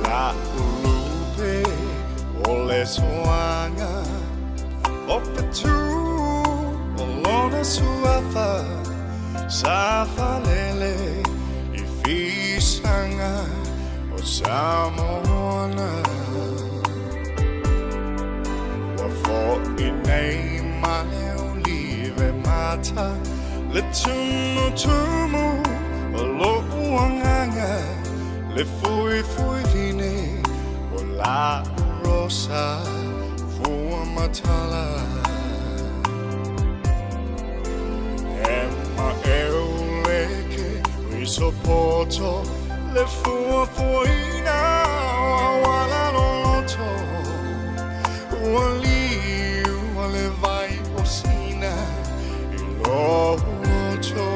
La ulupe o le soaga o fetu o lona suafa sa falele i fisaga o Samoana. Ua fo'i nei ma le olive mata le tumutumu o lo'u agaga le fuifui vine o la'u rosa fua matala. E maeu leke risopoto le fuafuaina o auala loloto ua liu a le vai o Sina i lou loto.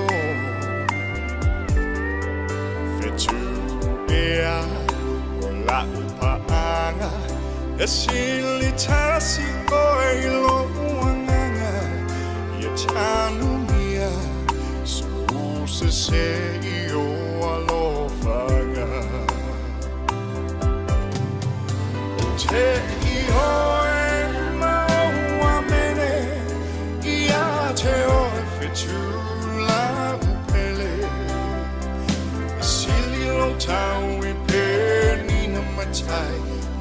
Fetu ea o la'u paaga e sili tasi oe i lo'u agaga ia tanumia sou sese i ou alofaga. Ou te ioe ma ou amene ia te oe fetu la'u pele e sili lou tau i penina matai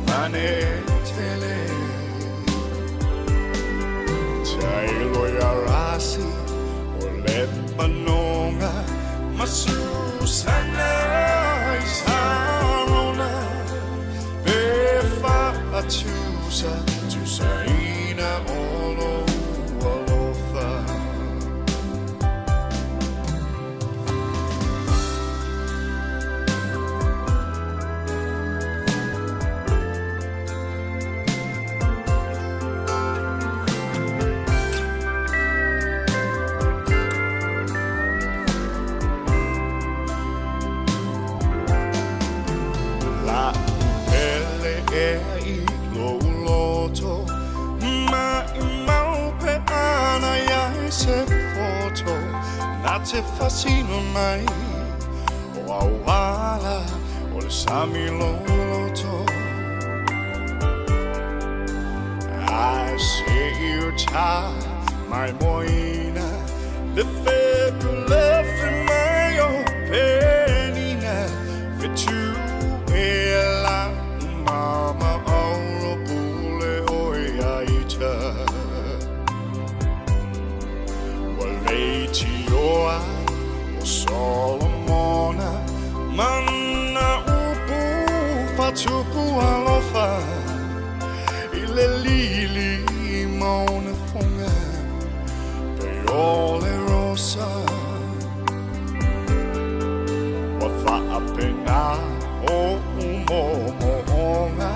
mane tele. Tailo ia rasi o Lepanoga ma Susana i Sarona pe faatusa tusaina o lou alofa. La'u pele ea i lou loto Maʻimau pe ana ia e se poto Na te fasino mai o auala o le sami loloto Ae se i uta mai moina Le fepulefe mai o Penina Fetu e la'u mama auro pule oe ia ita Ua leitioa o Solomona Ma na upu faatupu alofa I le lili ma ona foga pei o le rosa Ua faapena o'u moomooga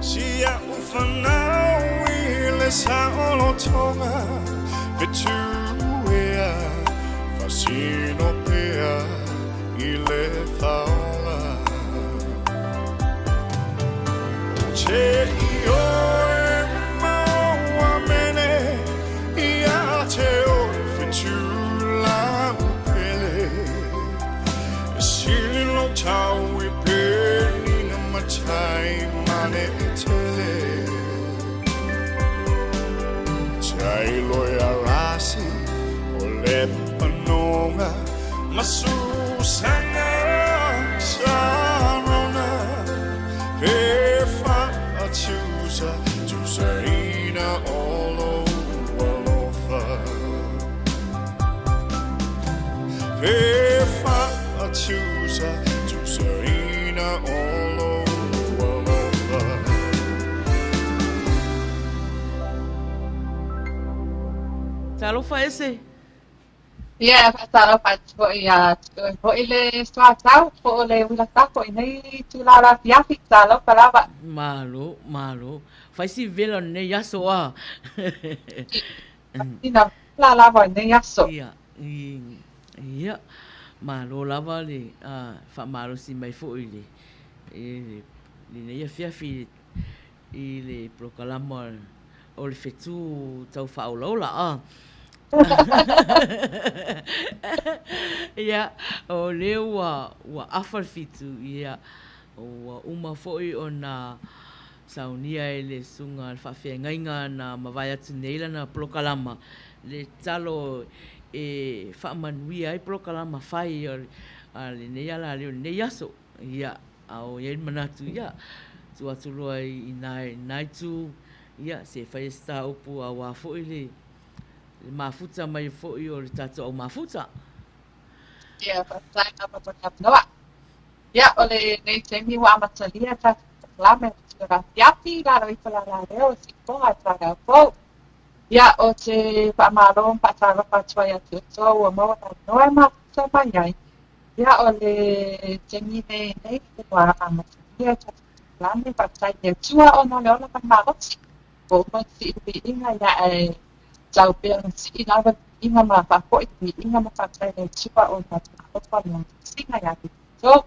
Si a'u fanau i le saolotoga Fetu ea fasino pea i le faola Ou te ioe ma ou amene Ia te oe fetu la'u pele E sili lou tau i penina matai mane e tele Tailo ia rasi o Lepanoga ma Susana Sarona Pe faatusa tusaina o lou alofa Pe faatusa tusaina o lou alofa. Talofa ese. Ia, faatalofa atu foi ia te oe foi le soatau po o le uila tako i nei itula o le afiafi. Talofa lava. Malo, malo. Fai si vela o lenei aso a. Ina vela lava o lenei aso. Ia, ia. Malo lava le faamalosi mai foi i le, i lenei afiafi i le polokalama o le fetu tau faaolaola a. Ia, o lea ua, ua afa le fitu, ia. Ua uma foi ona saunia e le susuga a le faafeagaiga na mavae atu nei lana polokalama le tatalo e faamanuia ai polokalama fai a lenei alaleo i lenei aso. Ia, a o i ai le manatu, ia, tuu atu loa i ina i lena itu, ia, se i fai se ta upu aua foi le mafuta mai foi o le tatou au mafuta. Ia, faafetai lava mo le avanoa. Ia, o lenei taimi ua amatalia tatou polokalame o le Tula Afiafi i lalo ifo la la leo o Siufoga i taeao fou. Ia, ou te faamalo ma faatalofa atu ai ia te outou ua maua le avanoa e mafuta mai ai. Ia, o le taimi lenei ua amatalia tatou polokalame, faafetai i le Atua ona o le ola ma le malosi. Ua uma ona sii le viiga, ia ae tau pea ona sii lava le viiga ma faafoi le viiga ma faafetai i le Atua ona o lona alofa ma lona tausiga ia te outou.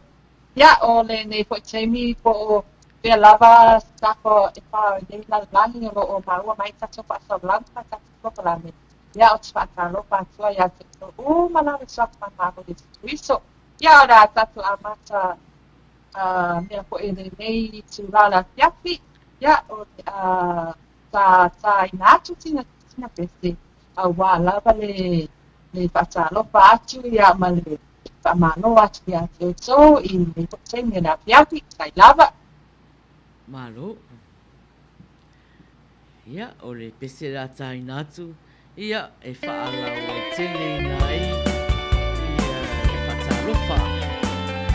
Ia, o lenei foi taimi po o fea lava se tafa e fā o lenei lalolagi o lo o maua mai tatou faasalalauga ma tatou polokalame, ia, ou te faatalofa atu ai ia te outou uma lava i suafa mama o Iesu Keriso. Ia, o le a tatou amata mea foi i lenei itulā o le afiafi, ia, o le a tātāina atu sina, sina pese, auā lava le, le faatalofa atu ia ma le faamalo atu ia te outou i lenei foi taimi o le afiafi, faafetai lava. Malo. Ia, o le pese le a tāina atu, ia, e faalauaiteleina ai ia le faatalofa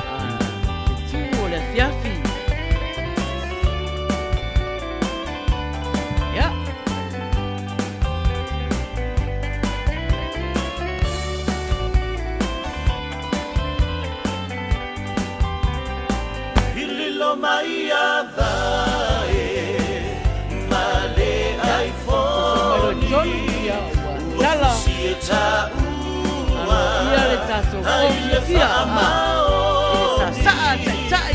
a te tū o le afiafi. Ia. I lilo mai a vae ma le iPhone Ua fusi e taua ai le faamaoni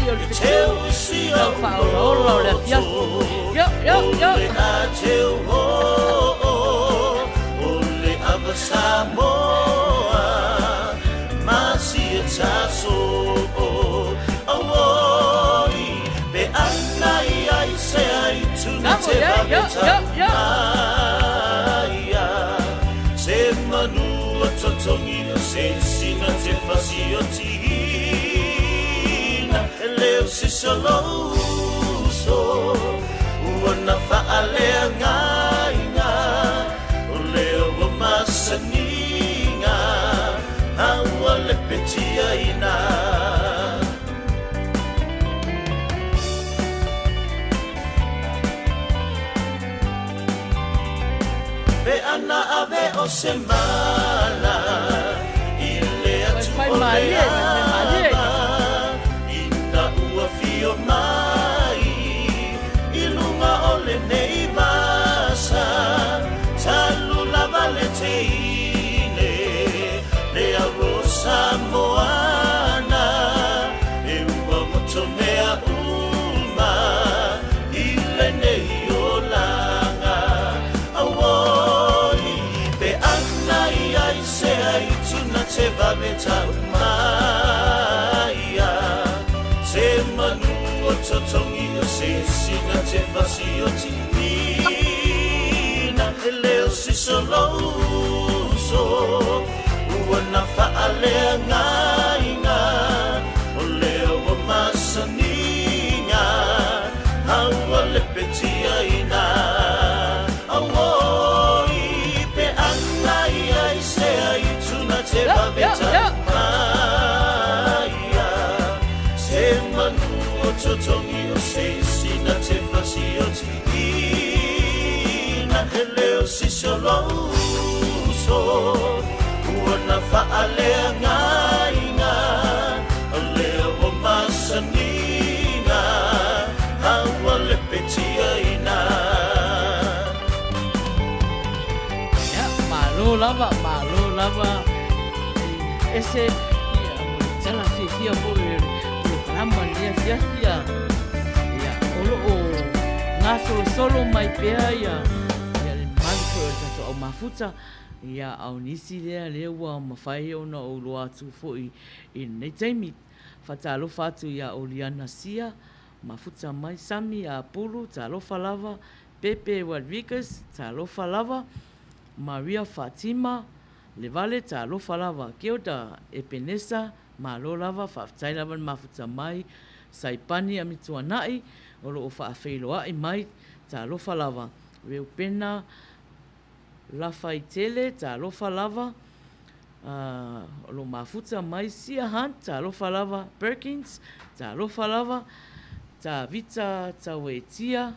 E teu si ou loto O le a teu oo O le ava Samoa Ma sia taso Auoi pe ana i ai se ai tuna te vave tau maia Se manu o totongi o se sina te fasi o tihina E leo sisolouso Ua na whaalea ngāinga O leo o masaniga A ua lepetia ina. Pe ana ave o se mala I le atu o le ava Ina ua fio mai I luga o lenei vasa Talu lava le teine Le aro Samoana E ua moto mea uma I lenei olaga Auoi pe ana i ai se ai tuna te vave tau maia Se manu o totongi o se sina te fasi o tihina E leo sisolouso ua na faaleagaina O leo o masaniga a ua lepetiaina Auoi pe ana i ai se ai tuna te vave tau maia Se manu o totongi o se sina te fasi o tihina He leo sisolouso ua na faaleagaina O leo o masaniga a ua lepetiaina. Ia, malo lava, malo lava. E ese, ia, mo le tala fiafia foi o le polokalama lenei afiafi, ia. Ia, o lo o gasolosolo mai pea ia, ia le mamalu foi o le tatou au mafuta, ia, a o nisi lea, lea ua mafai ona ou iloa atu foi i lenei taimi. Faatalofa atu iā Oliana Sia, mafuta mai, Sami Apulu, talofa lava, Pepe Rodriguez, talofa lava, Maria Fatima, Levale, talofa lava, Gilda Epenesa, malo lava, faafetai lava le mafuta mai, Saipani Amituana'i, o lo o faafeiloa'i mai, talofa lava, Reupena Lafaitele, talofa lava, o lo o mafuta mai, Sia Hunt, talofa lava, Perkins, talofa lava, Tavita Tauetia,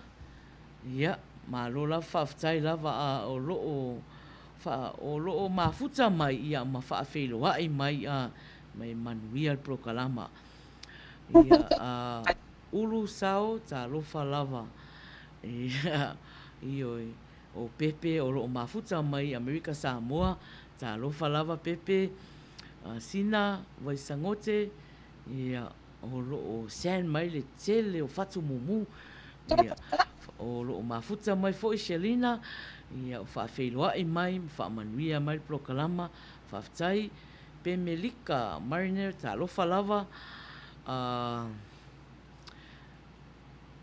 ia, malo lava, faafetai lava, a o lo o, o lo o mafuta mai, ia, ma faafeiloai mai, a, ma e manuia le polokalama. Ia, a, Ulu Sao, talofa lava, ia, ioe. O Pepe o lo o mafuta mai Amerika Samoa, talofa lava Pepe, Sina Waisagote, ia, o lo o send mai le tele o fatu mumu, ia, o lo o mafuta mai foi Shelina, ia, o faafeiloai mai ma faamanuia mai le polokalama, faafetai Pemelika Mariner, talofa lava,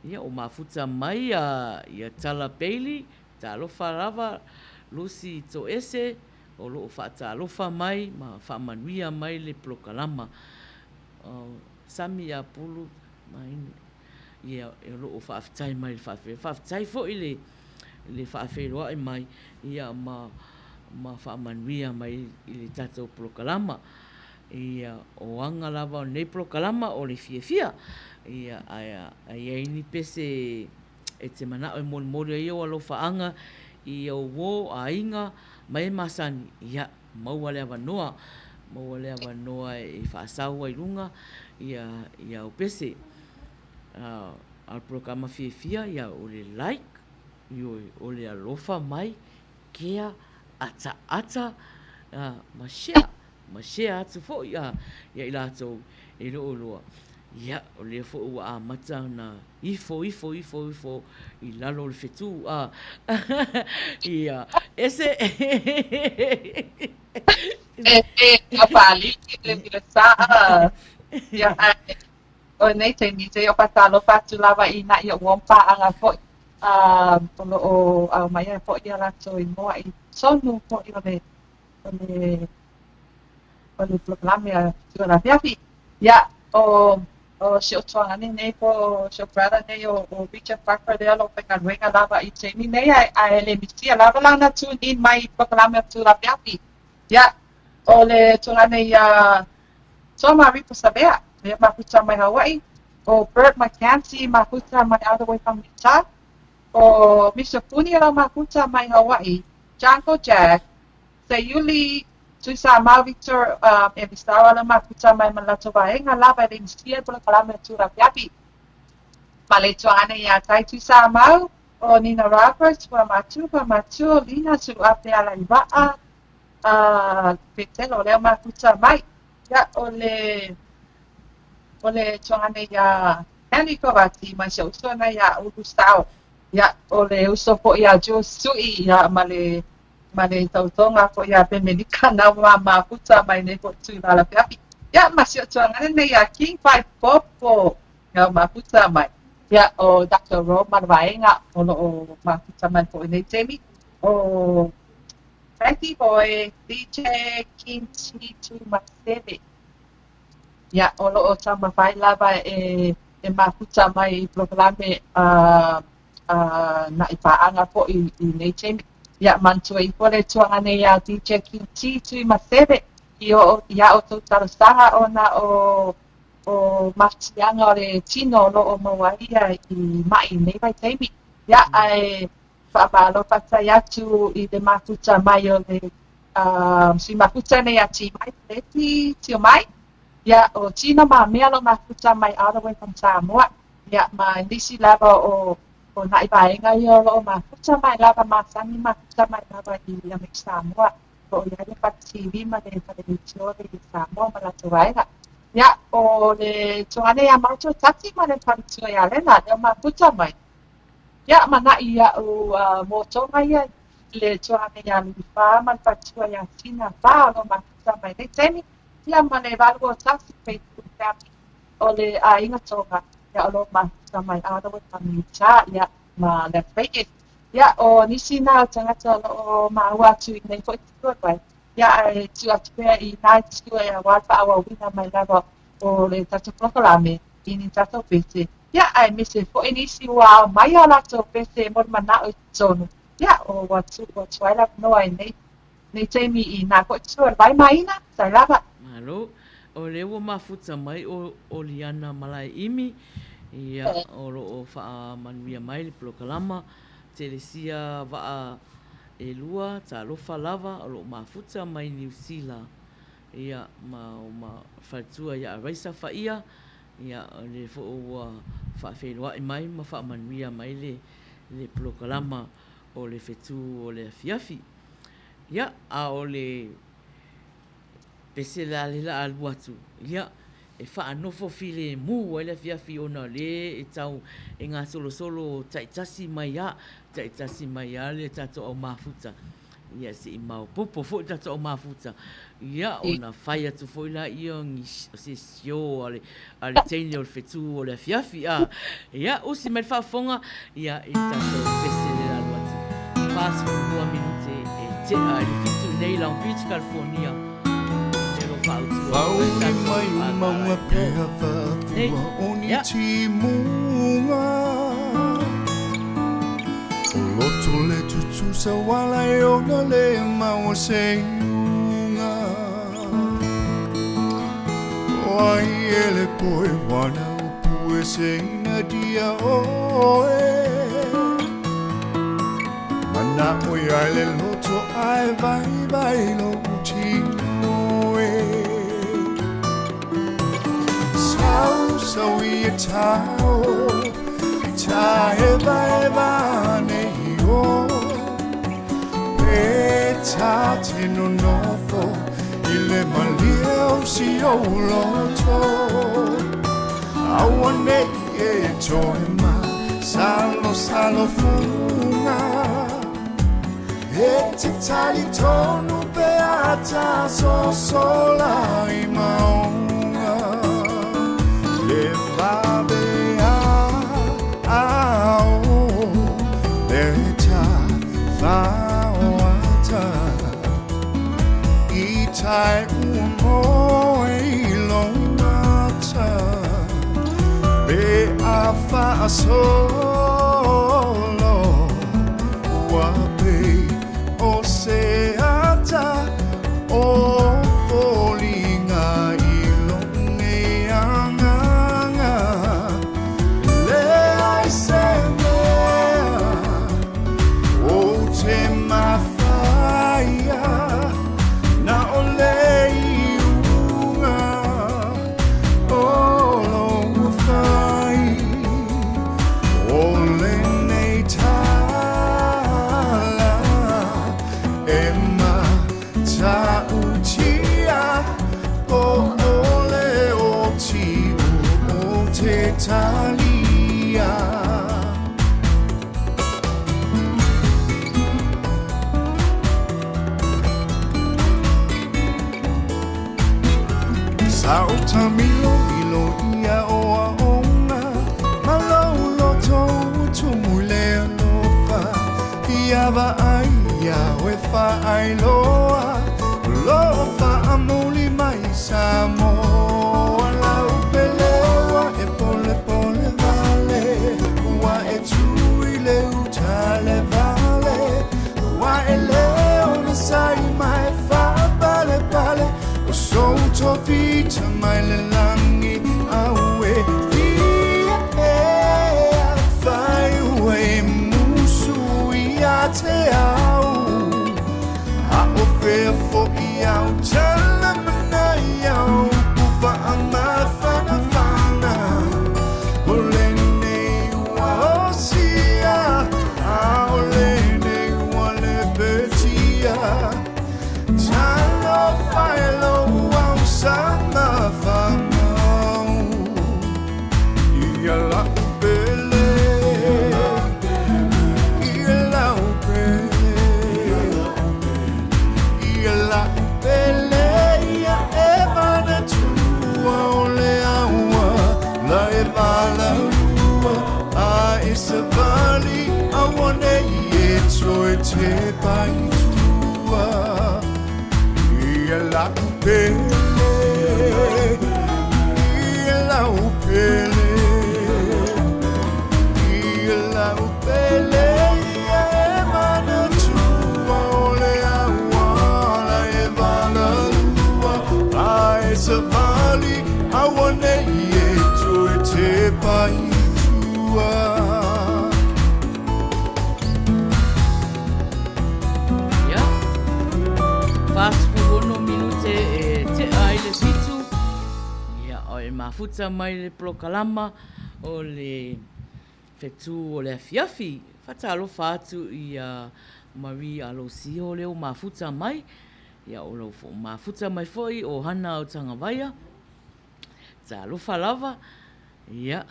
Ia, o mafuta mai ia Tala Bailey, talofa lava, Lucy Toese, o lo o faatalofa mai ma faamanuia mai le polokalama. Sami Apulu, ia, o lo o faafetai mai i le faafeiloai. Faafetai foi le le faafeiloai mai ia ma ma faamanuia mai i le tatou polokalama. Ia, o aga lava o lenei polokalama o le fiafia. Ia, ae a i ai ni pese e te manao e molimoli ai ou alofaaga i ou uō, aiga, ma e masani, ia, maua le avanoa, maua le avanoa e faasau ai i luga ia, ia au pese. A o le polokalama fiafia, ia, o le like, ioe, o le alofa mai, kea, ataata, ma share. Ma share atu foi ia i latou e le o iloa, ia, o lea foi ua amata ona ifo, ifo, ifo, ifo i lalo o le fetu, a, ia, ese. E, e, a pāliki le vila saa. Ia, ae, o nei taimi, se i o faatalofa atu lava i nai o'u uō pā'aga fo'i, a, o lo o aumaia fo'i ia latou inoa i totonu fo'i o le o le o le polokalame a Tua le Afiafi. Ia, o o si o'u tuagane nei po o si o'u brother nei o o Richard Parker lea o lo o faigaluega lava i taimi nei ae ae le misia lava lana tune in mai i polokalame o Tua le Afiafi. Ia, o le tuagane iā Toma Ripa Savea, lea mafuta mai Hawaii, o Bert McKenzie mafuta mai all the way from Utah, o Mister Puni lau mafuta mai Hawaii, Jungle Jack, Seiuli, Tuisamau Victor e Misawa le mafuta mai ma le latou vaega lava e le misia i polokalame o Tura Afiafi. Ma le tuaana iā Tai Tuisamau, o Nina Roberts, Ua Matu, Ua Matu, o Lina Suluape Alaiva'a, a Petelo lea mafuta mai. Ia, o le, o le tuaana iā Henry Kovati mai si o'u uso lena iā Ulu Sao. Ia, o le uso foi iā Jules Su'i, ia, ma le ma le tautoga foi iā Pemelika na ua mafuta mai nei foi tulaga afiafi. Ia, ma si o'u tuagane nei iā King Faipopo, ia ua mafuta mai. Ia, o Doctor Ro ma le vaega o lo o mafuta mai foi i nei taimi, o Frankie Boy, DJ King T Tuimaseve. Ia, o lo o taumafai lava e e mafuta mai i polokalame a a na'i pā'aga fo'i i nei taimi. Ia, manatua ifo le tuaga nei iā DJ King T Tuimaseve i o i a outou talosaga ona o o mafatiaga o le tino o lo o maua ai ia i ma'i i nei vaitaimi. Ia, ae faamalo faafetai atu i le mafuta mai o le sui mafuta nei a Timai Feleti Tiomai. Ia, o Tina Mamea lo mafuta mai all the way from Samoa. Ia, ma nisi lava o o na'i vaega ia o lo o mafuta mai lava masani mafuta mai lava i Amerika Samoa. O lo o i ai le fale TV ma le fale leitio i Samoa ma latou vaega. Ia, o le tuaga nei a Maoto Tati ma le faletua ia Lena, lea o mafuta mai. Ia, ma na'i a'u mōtoga ia i le tuaga nei a Lui Fa ma le faletua ia Tina Fa o lo o mafuta mai nei taimi, ia ma le 81 Faithful Family. o le aiga Toga, ia, o lo o mafuta mai Iowa ma Utah, ia, ma Las Vegas. Ia, o nisi na o tagata o lo o maua atu i nei foi tuluai, ia, ae tuu atu pea i ina i tua aua le faaauauina mai lava o le tatou polokalame i ni tatou pese, ia, aemaise foi nisi ua ao mai a latou pese mo le manao i totonu, ia, o ua tuu atu ai le avanoa i nei nei taimi i nā foi tua le vai maina, sai lava. Malo. O lea ua mafuta mai o Oliana Malaeimi, ia, o lo o faamanuia mai le polokalama Telesia Vaa Elua, talofa lava, o lo o mafuta mai Niu Sila, ia, ma o ma faletua ia Araisa Faia, ia, o lea foi ua faafeiloai mai ma faamanuia mai le le polokalama o le fetu o le afiafi. Ia, a o le pese la lea la alu atu, ia, e faanofo filemu ai le afiafi ona o lea e tau e gasolosolo taitasi mai a, taitasi mai a le tatou au mafuta. Ia, se i maopoopo foi le tatou au mafuta, ia, ona fai atu foi laia o se sio a le, a le teine o le fetu o le afiafi, a. Ia, usi mai le faafofoga, ia, i le tatou pese le lalo atu. 42 minute e tea ai le 7 i nei Long Beach, California. E lo faautua ai le Fauli tatou mai o maunga pea Nei, faafua o ni ia. timuga O loto le tutusa wala e ona le maua se iuga O ai e le poe wana upu e se ina dia oe Mana o ia le loto ai vai vai lo tino e Sau sau i e tau I ta e vai va nei o Pe ta te no nofo I le malie o si o loto Aua nei e toe ma Salo salo funga E te tali tonu pe ata so sola i maunga Le vabe a ao Le ta whaoata I tai ua moe i lo mata Pe a whaasolo Ua pe o se ata o foliga i lo nei anganga Le ai se mea o te mafaia Na o le iuga o lo fai O lenei tala e matautia Po o le oti o te talia. Sa o tamilo milo ia o aonga Ma lou loto ua tumu i le alofa Ia vaai ia oe faailoa O lo o faamuli mai Samoa Lau pele ua e polepole wale Ua e tu i le uta le vale Ua e le ona sai mai faapalepale O sou tofi mai le lagi aue Ia e afai ua e musu ia te au A o fea foi au tala mana iau. tepa i tua Ia lau pele Ia lau pele Ia lau pele Ia e manatua O le auala e valalua A e savali aua nei e toe tepa i tua. Ia, 46 minute e tea ai le fitu. Ia, o e mafuta mai le polokalama o le fetū o le afiafi. Faatalofa atu ia Marie Alosio lea ua mafuta mai. Ia, o lau mafuta mai foi o Hana Autagavaia. Talofa lava. Ia.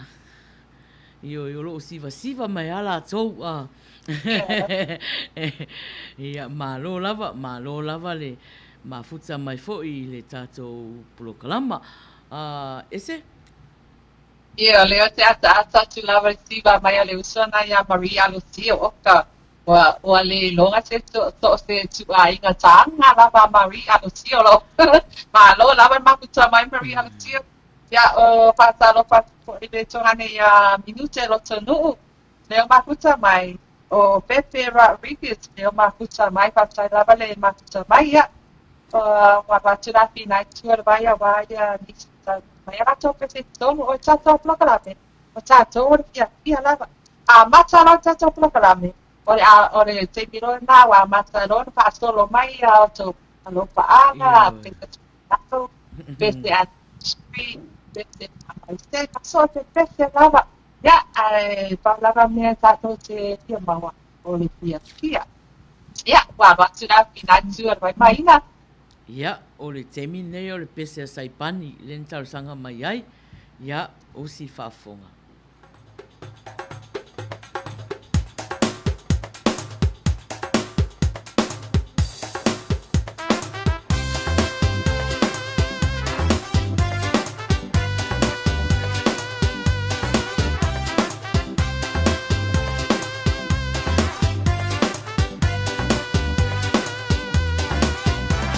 Ioe, o lo o sivasiva mai lava latou. Ia, malo lava, malo lava le mafuta mai foi i le tatou polokalama. Ese? Ia, o lea ou te ataata atu lava i le siva mai a le uso lena iā Marie Alosio, oka, ua, ua le iloga se so o se ituaiga taga lava a Marie Alosio lou. Malo lava le mafuta mai Marie Alosio. Ia, o faatalofa atu foi i le togane iā Minute Lotonuu, lea o mafuta mai, o Pepe Rodriguez, lea o mafuta mai, faafetai lava le mafuta mai, ia, ua avatu la finai tua le vai auā ia nisi tau mai a latou pese i totonu o tatou polokalame, o tatou o le fiafia lava. Amata loa le tatou polokalame, o le, o le taimi loa lena ua amata loa ona faasolo mai ia outou alofa-aga, pese Tatou pese a Street, pese a Maise, ka so te pese lava. Ia, ae pau lava mea tatou te fia maua o le fiafia. Ia, ua avatu la finatu a le waimaina. Ia, o le taimi lenei o le pese a Saipani lea na talosaga mai ai, ia, usi faafofoga.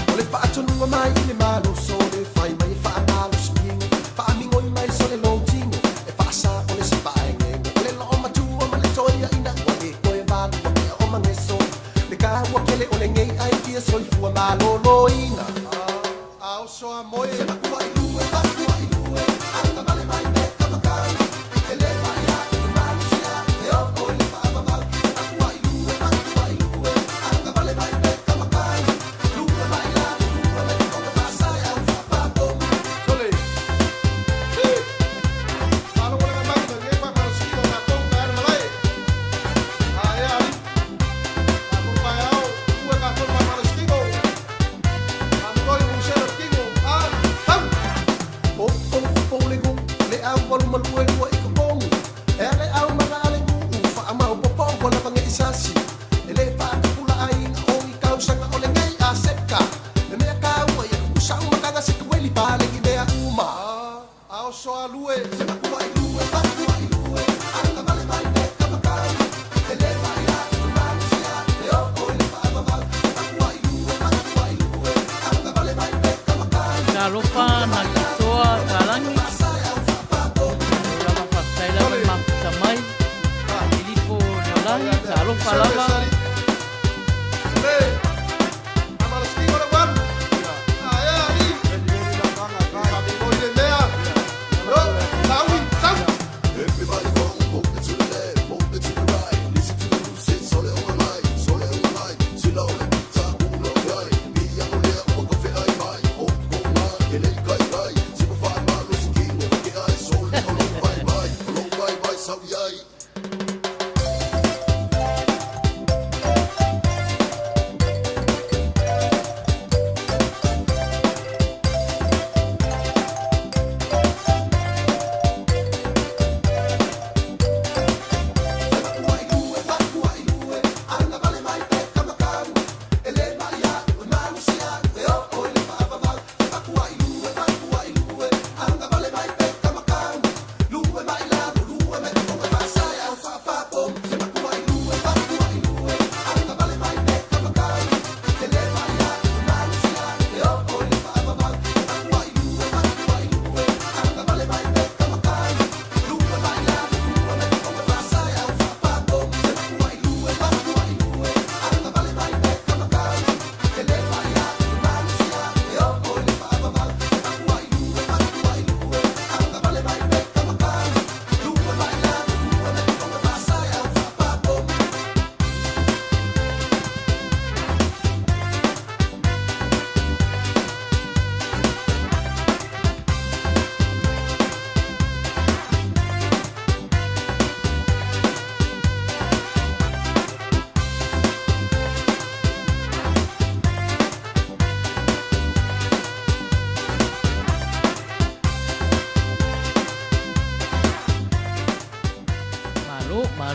O le faatonuga mai i le malosi o le fai mai e faamalosi Faamigoi mai sole lou tino E faasa ʻole se faaegeege O le loo matua ma le toeaina Ua le toe valua kea o mageso Le kāua kele o lenei ai ia soifua malōlōina A oso a moe Se makua i lue, makua i lue Agavale mai me ka makau E le pai a i ka malosi a E oo i le faavavau Se makua i lue, makua i lue Agavale mai me ka makau Lua mai la lua me ka konga faasale au faapatonu Sole. Hi. Malo le mai na le fa malo ski o ka kou ka malae. A e ali. Ka kou pa ao, ua ka kou fa malo ski o. A mo i musero kingo. A, tau. Po po po le gu le au walu malue lua i ka pomu E ale au manga ale gu u wha amau po po wala vange i sasi E le wha kapula ai nga o i kausaga o le ngai a seka Le mea kāua ia ka pusa umakanga se ka weli pālengi mea uma A oso a lue. Se makua i lue, makua i lue Anga vale mai me ka makau E le mai a i ka malusia E oo i le faavavau Se makua i lue, makua i lue Anga vale mai me ka makau Talofa na katoa Talangi. Malo lava faafetai lava le mafuta mai. Filipo Leolani, talofa lava. Everybody go, move it to the left, move it to the right. Listen to the music, sole on my mind, sole on my mind. Sila o le pita, ulo yai. Mi au lea, ua kafe ai mai. O ko ngā, ke lei kai kai. Sipa whae ma lo si kingo, ke ai sole o lo vai vai. O lo vai vai sau iai.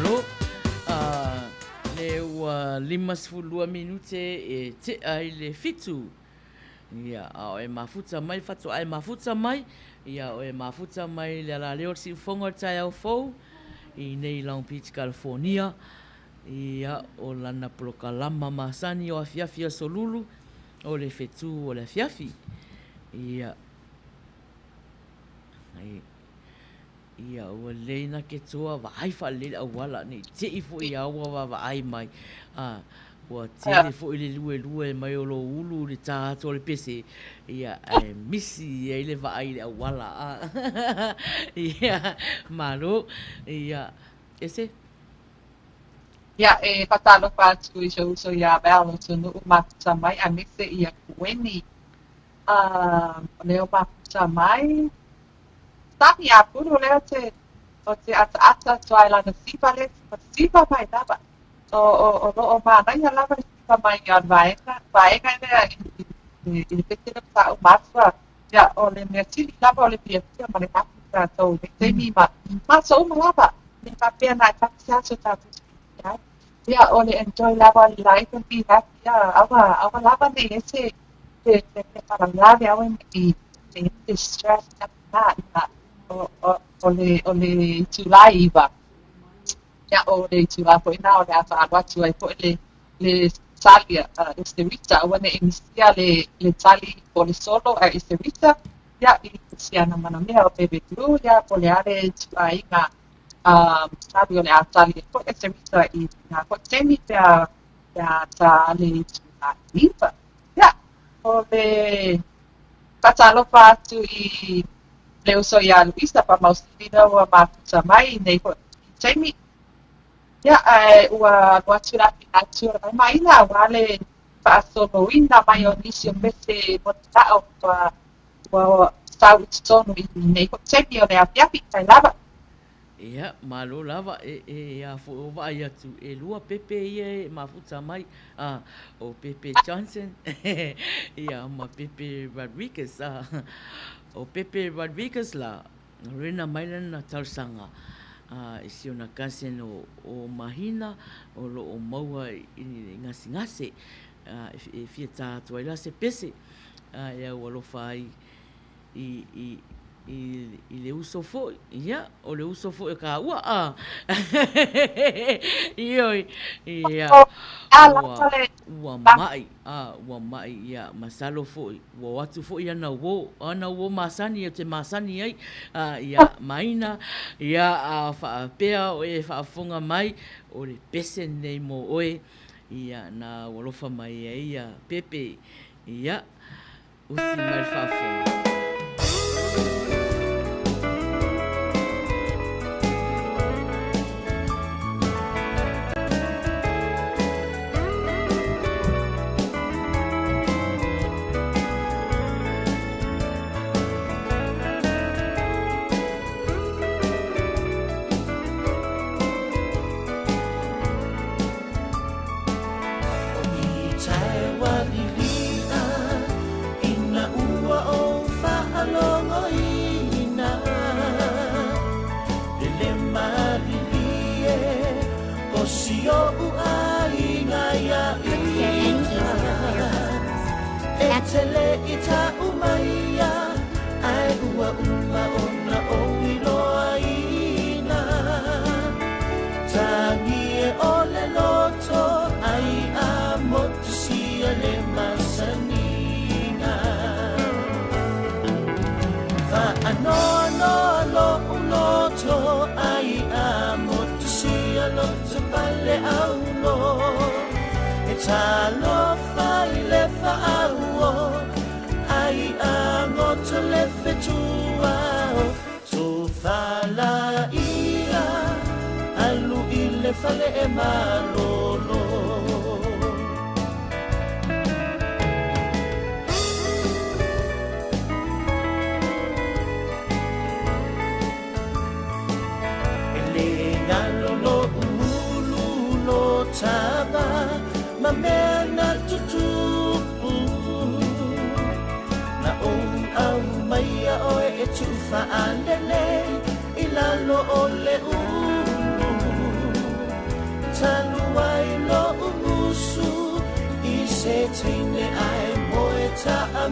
Malo. Le ua 52 minute e tea i le 7. Ia, a o e mafuta mai, faatoa e mafuta mai, ia o e mafuta mai le alaleo o le siufogo o le taeao fou i nei Long Beach, California. Ia, o lana polokalama masani o afiafi aso lulu, o le fetu o le afiafi. Ia, Ia, ua lelei na ke toa vaai faalelei le auala, ne i te i foi ia ua vaavaai mai, a, ua tele foi le luelue mai o lou ulu i le tā atu o le pese, ia, ae misi ai le vaai i le auala, a. Ia, malo, ia, ese. Ia, e faatalofa atu i si ou uso iā Val o Tunuʻu mafuta mai aemaise ia Kueni. A, o lea ua mafuta mai. Sami Apulu lea o te o te ataata atu ai lana siva lea siva mai lava. O o o lo o manaia lava le siva mai o le vaega vaega lea i i i le pese lea o sa uma atu a. Ia o le mea sili lava o le fiafia ma le happy tatou i le taimi ma matou uma lava. E faapea na e tasi se aso tatou te fiafia ai. Ia o le enjoy lava o le life and be happy ia aua aua lava nei ese te te te faalavelave aua nei nei te stress na ia o o o le o le itulā e 9 ia o le itulā foi lena o le a faaalu atu ai foi le le tali a Esterita aua ne i misia le le tali po o le solo a Esterita ia i siana manamea o Bebe Blue ia po o le a le ituaiga tali o le a tali ai foi Esterita i lena foi taimi pe a pe a tā le itulā e 9. Ia, o le faatalofa atu i le uso iā Luisa Faamausili lea ua mafuta mai i nei foi taimi. Ia, ae ua alu atu le afina atu o le vaimaiga aua le faasoloina mai o nisi o pese molimao ua ua sau i totonu i nei foi taimi o le afiafi kai lava. Ia, malo lava, e, e, a foi o vaai atu, ʻelua pepe ia e mafuta mai, a, ʻo Pepe Johnson, ia, ma Pepe Rodriguez, a, ʻo Pepe Rodriguez la, loina mai lana talosaga, a, i si ona cousin o, o Mahina, o lo o maua i le gasegase, a, e fia tā atu ai la se pese, a, e au alofa ai i, i, i, i le uso foi, ia, o le uso foi o kāua, a, ioe, ia, ua, ua maʻi, a, ua maʻi, ia, masalo foi, ua o atu foi ana uō, ana uō masani ou te masani ai, a, ia, maina, ia, a faapea oe e faafofoga mai, o le pese lenei mo oe, ia, na ua alofa mai ai ia Pepe, ia. Usi mai le faafofoga.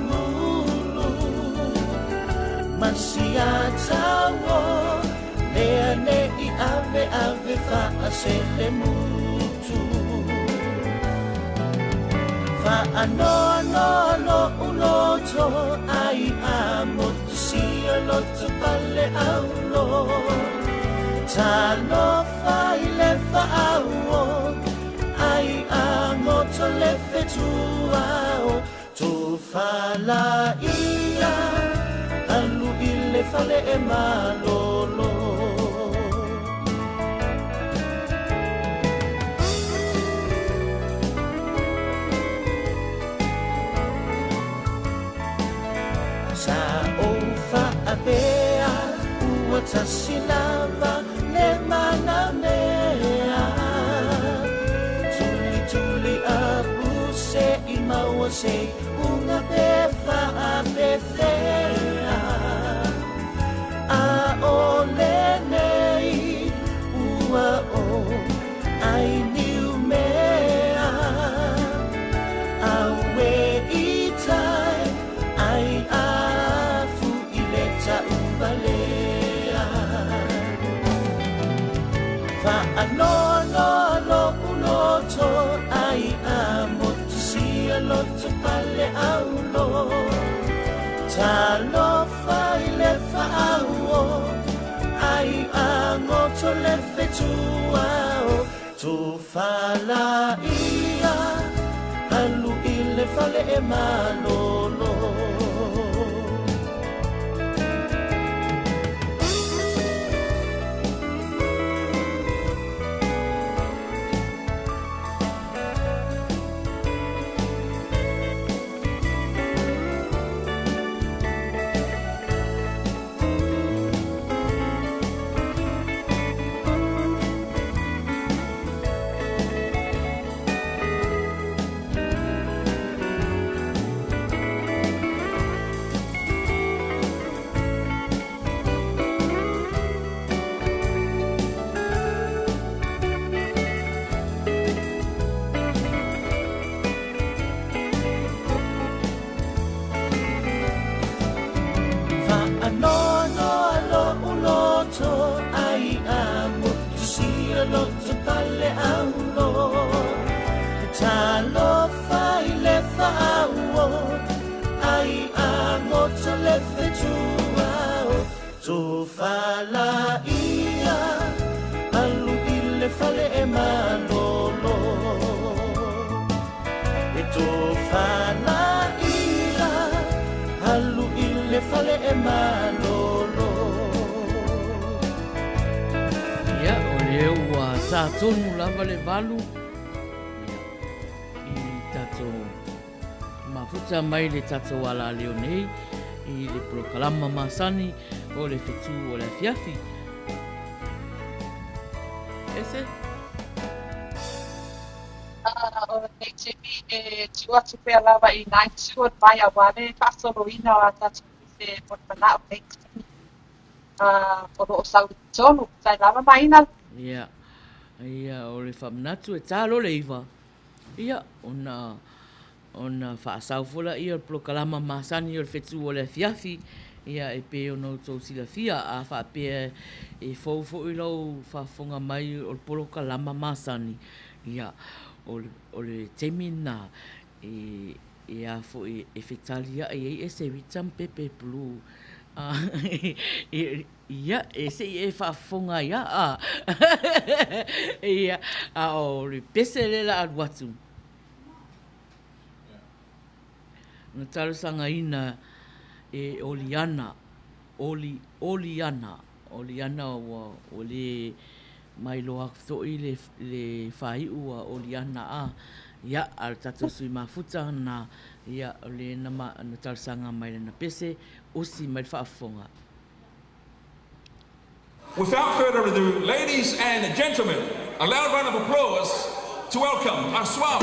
fagulu Masiatao Lea nei ave ave faasele mutu Faanoanoa lo'u loto ai a motusia loto pale aulo Talofa i le faauo ai a goto le fetuao Tofalaia alu i le fale e malolo. Sa ou faapea ua tasi lava le manamea Tulituli apu se i maua se uga pe faapefea A o lenei ua o ai niu mea Aue i tai ai afu i le tauvalea Faanoanoa lo'u loto ai a motusia loto pale aulo Talofa i le faauo ai a goto le fetuao Tofalaia alu i le fale e malolo. Faanoanoa lo'u loto ai a motusia loto pale aulo Talofa i le faauo ai a goto le fetuao Tofalaia alu i le fale e malolo E tofalaia alu i le fale e malolo. Ia, o lea ua tā tonu lava le 8, ia, i tatou mafuta mai le tatou alaleo nei i le polokalama masani o le Fetu o le Afiafi. Ese? O lenei taimi e tuu atu pea lava i nai itu o le vai aua le faasoloina o a tatou pese mo le manao i lenei taimi o lo o sau i totonu. Sai lava Maina. Ia, ia o le faamanatu e tā loa le 9, ia, ona, ona faasau foi laia o le polokalama masani o le fetu o le afiafi, ia e pei ona outou silafia, a faapea e fou foi lou faafofoga mai o le polokalama masani, ia, o le, o le taimi lena e, e a foi e fetaliai ai Eserita ma Pepe Blue, a, Ia, e se i e faafofoga ai a, a. Ia, a o le pese lea la alu atu. Na talosagaina e Oliana, Oli, Oliana, Oliana ua, ua le mailoa atu foi le, le faaiu a Oliana a. Ia, a o le tatou sui mafuta na, ia, o le na, na talosaga mai lana pese, osi mai le faafofoga. Without further ado, ladies and gentlemen, a loud round of applause to welcome Aswao.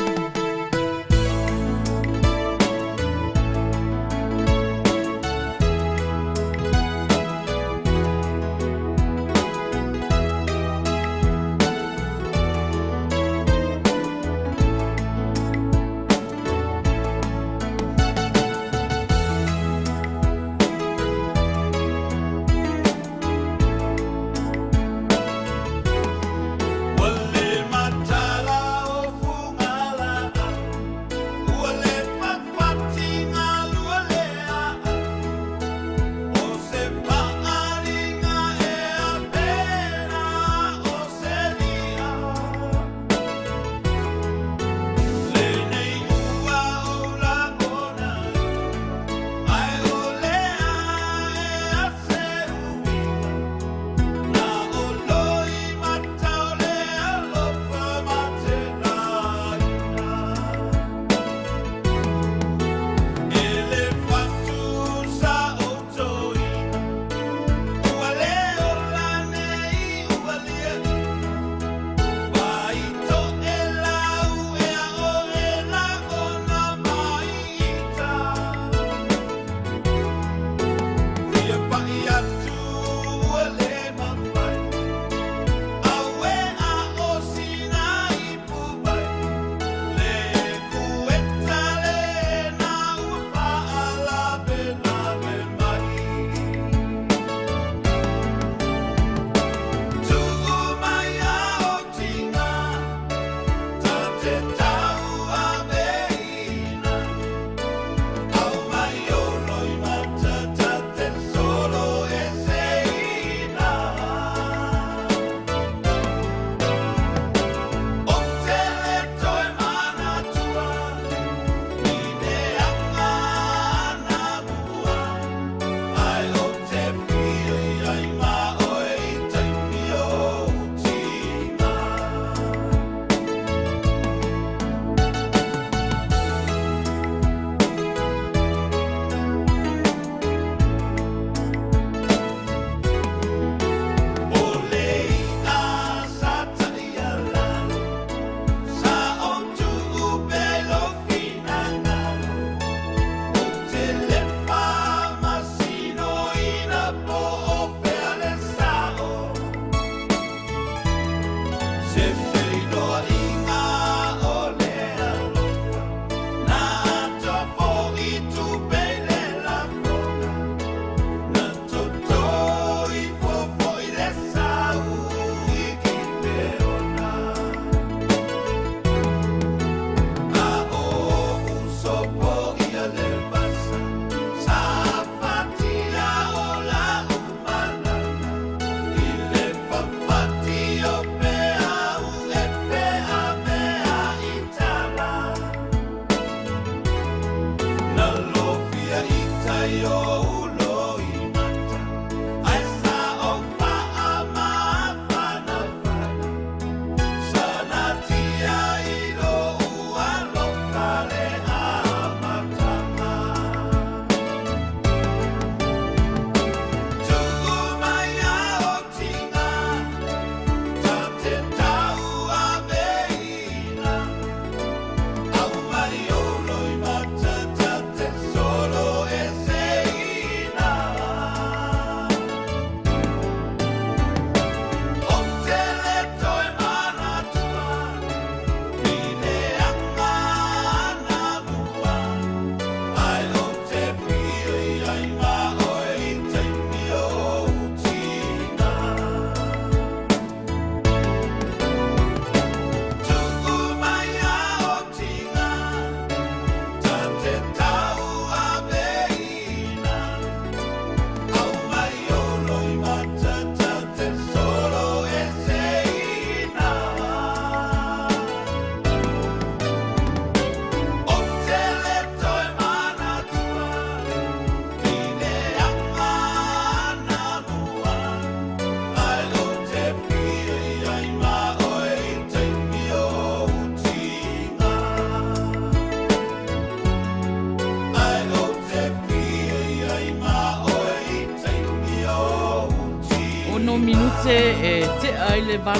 minute e tea ai le 8,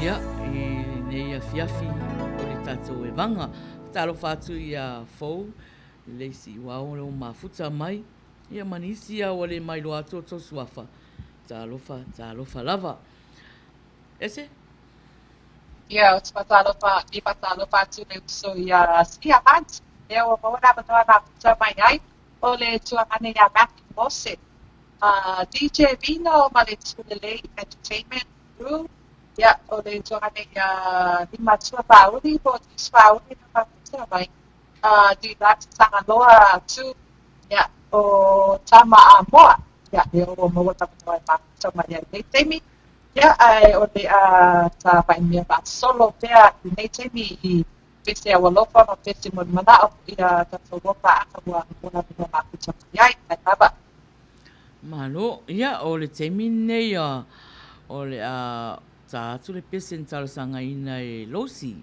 ia, i lenei afiafi o le tatou evaga. Talofa atu ia Fou, le isi uao o mafuta mai, ia ma nisi a ua le mailoa atu o tou suafa. Talofa, talofa lava. Ese? Ia, ou te faatalofa, e faatalofa atu i le uso iā Sia Hunt, lea ua maua le avanoa e mafuta mai ai, o le tuagane iā Matthew Mose, DJ Vino ma le Tulelei Entertainment Crew, ia, o le tuagane iā Limatua Whauli po o Deuce Whauli na mafuta mai, Delight Tagaloa Tu, ia, o Tama Amoa, ia, lea ua maua le avanoa e mafuta mai ai i lenei taimi. Ia, ae o le a tāpae mea faasolo pea i lenei taimi i pese aualofa ma pese molimanaʻo i a tatou ua paaga ua avanoa mafuta mai ai. Mai lava. Malo. Ia, o le taimi lenei o le a tā atu le pese na talosagaina e Losi.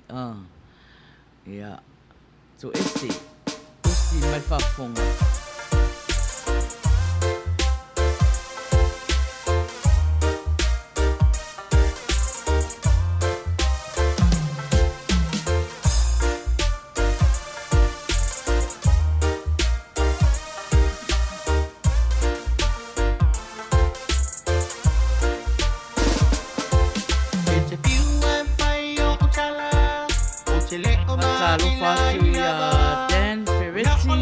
Ia. Toese, tusi mai le faafofoga. Faatalofa atu ia Dan Ferretti,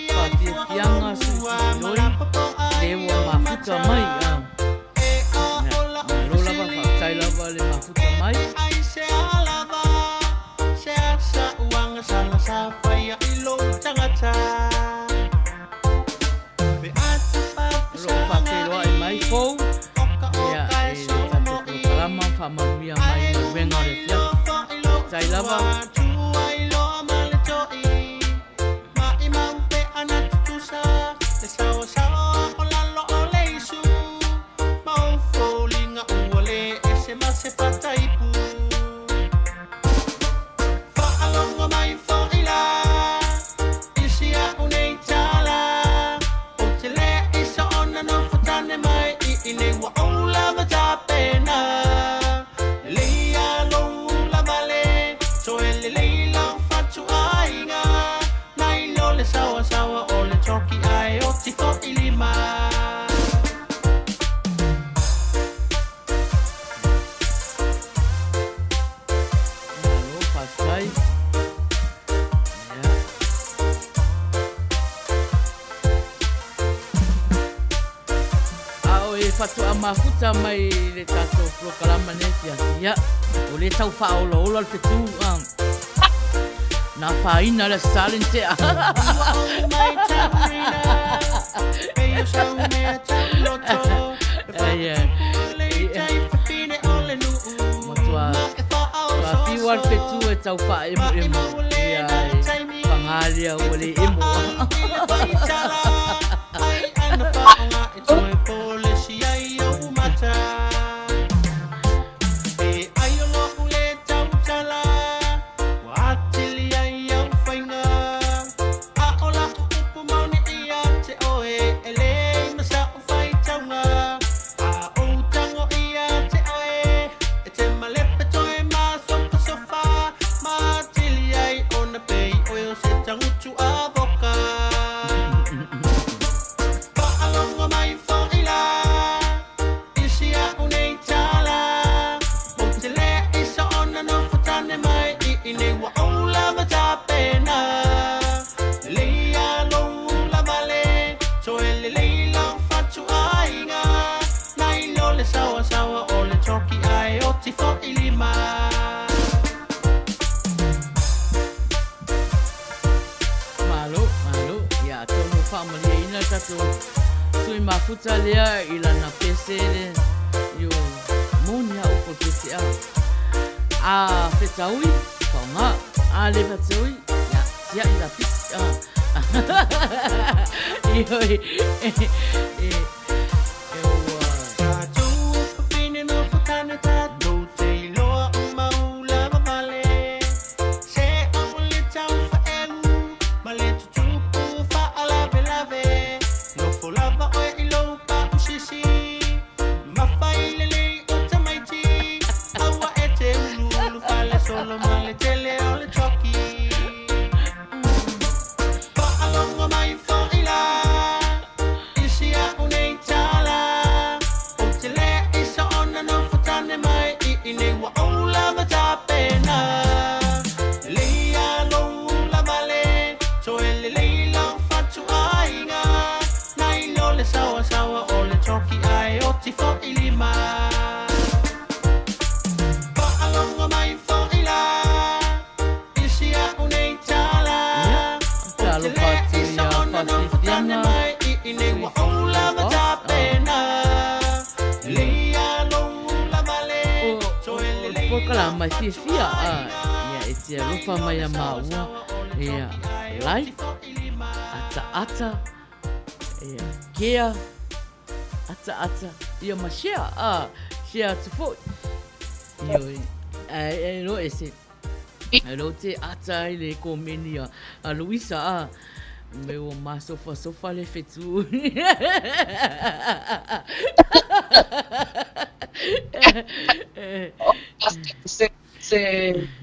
Faafiafiaga Suisiloi, le ua mafuta mai. Malo lava, faafetai lava le mafuta mai. O lo o faafeiloai mai fou ia e le tatou polokalama faamanuia mai galuega o le afiafi. Faafetai lava. Malo, faafetai. Ia. A o e faatoa mafuta mai le tatou polokalama nei afiafi, ia, o lea tau faaolaola le fetu, na afaina le Aso Sa le na tea. Ai, ai. Matua, tua fiu a le fetu e tau faaemoemo, ia, e paga lea ua le emo. Malo, malo. Ia, atonu ua faamalieina le tatou sui mafuta lea i lana pese le io moni a upu o le pese a. A fetaui, faoga. A le fetaui, ia, tiai la pisi. A. Ioe, e, e, e ua... fo'i lima Fa'alogo mai fo'i la I si a'u nei tala Ia, Ou te talofa le atu i iā soona nofo tane Faafefiana, mai i inei sui Ua ou lava Boss, tapena Lelei a lou ula vale O, Toe o le lelei polokalama lou e fiafia, a, fatuaiga ia, e te Mai alofa lou mai le a maua, saoasaoa o le ia, toki Ae oti like, fo'i lima ataata, ia, kea, ataata, ia ma share, a, share atu foi. Ioe, ae, e loa ese, e loa te ata ai le komeni a, a Luisa, a, me ua masofasofa le fetu. Se se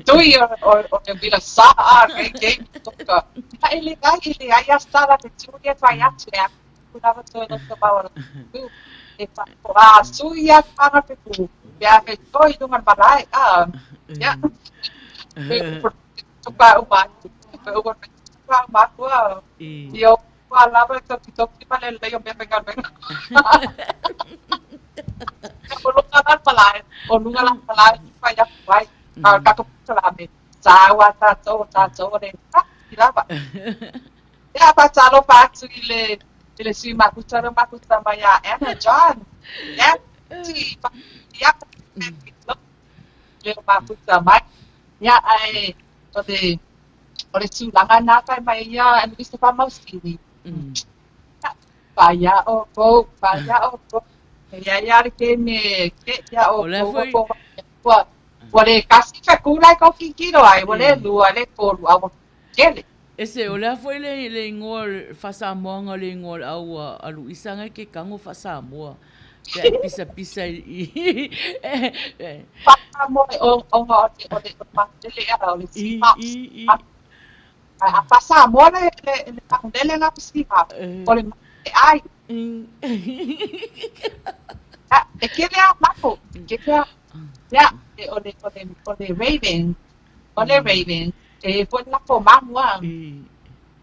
tui o o o le uila sa a ke ke toka. E le ai e le ai a sala te tui e fai atu e aku lava toe loto mau ala tu. E fa o a sui a tanga te ku. Pe a fe toi lunga malae a. Ya. Pe toka o ma. Pe o toka o ma kua. Io ua lava e toki toki ma le lei o mea faigaluega. O luga la malae, o luga la malae fai atu ai. A o le tatou polokalame, sa ua tatou, o tatou o le taki lava. Ia, faatalofa atu i le i le sui mafuta lea mafuta mai ia Anna John. Ia, ti ia le mafuta mai. Ia, ae o le o le tulaga na fai mai ia e Luisa Faamausili. Whaia o kou, whaia o kou. E ia ia le ke me ke ia o O lea kou foi o ua ua le kasi fa kula i kau kikiro ai, ua le lua, le tolu, a ua kele. Ese, o lea foi le le igoa o le faa-Samoaga o le igoa o le au a a Luisa ngai ke kago faa-Samoa. Pe a e pisapisa i i Faa-Samoa o o o le o le makele a o le i siha. i i A faa-Samoa le le le pagulele la o siha, o le makele ai. A e kele a mako, e kele a ia, e o le o le o le raven, o le raven, e foi le lako manu a.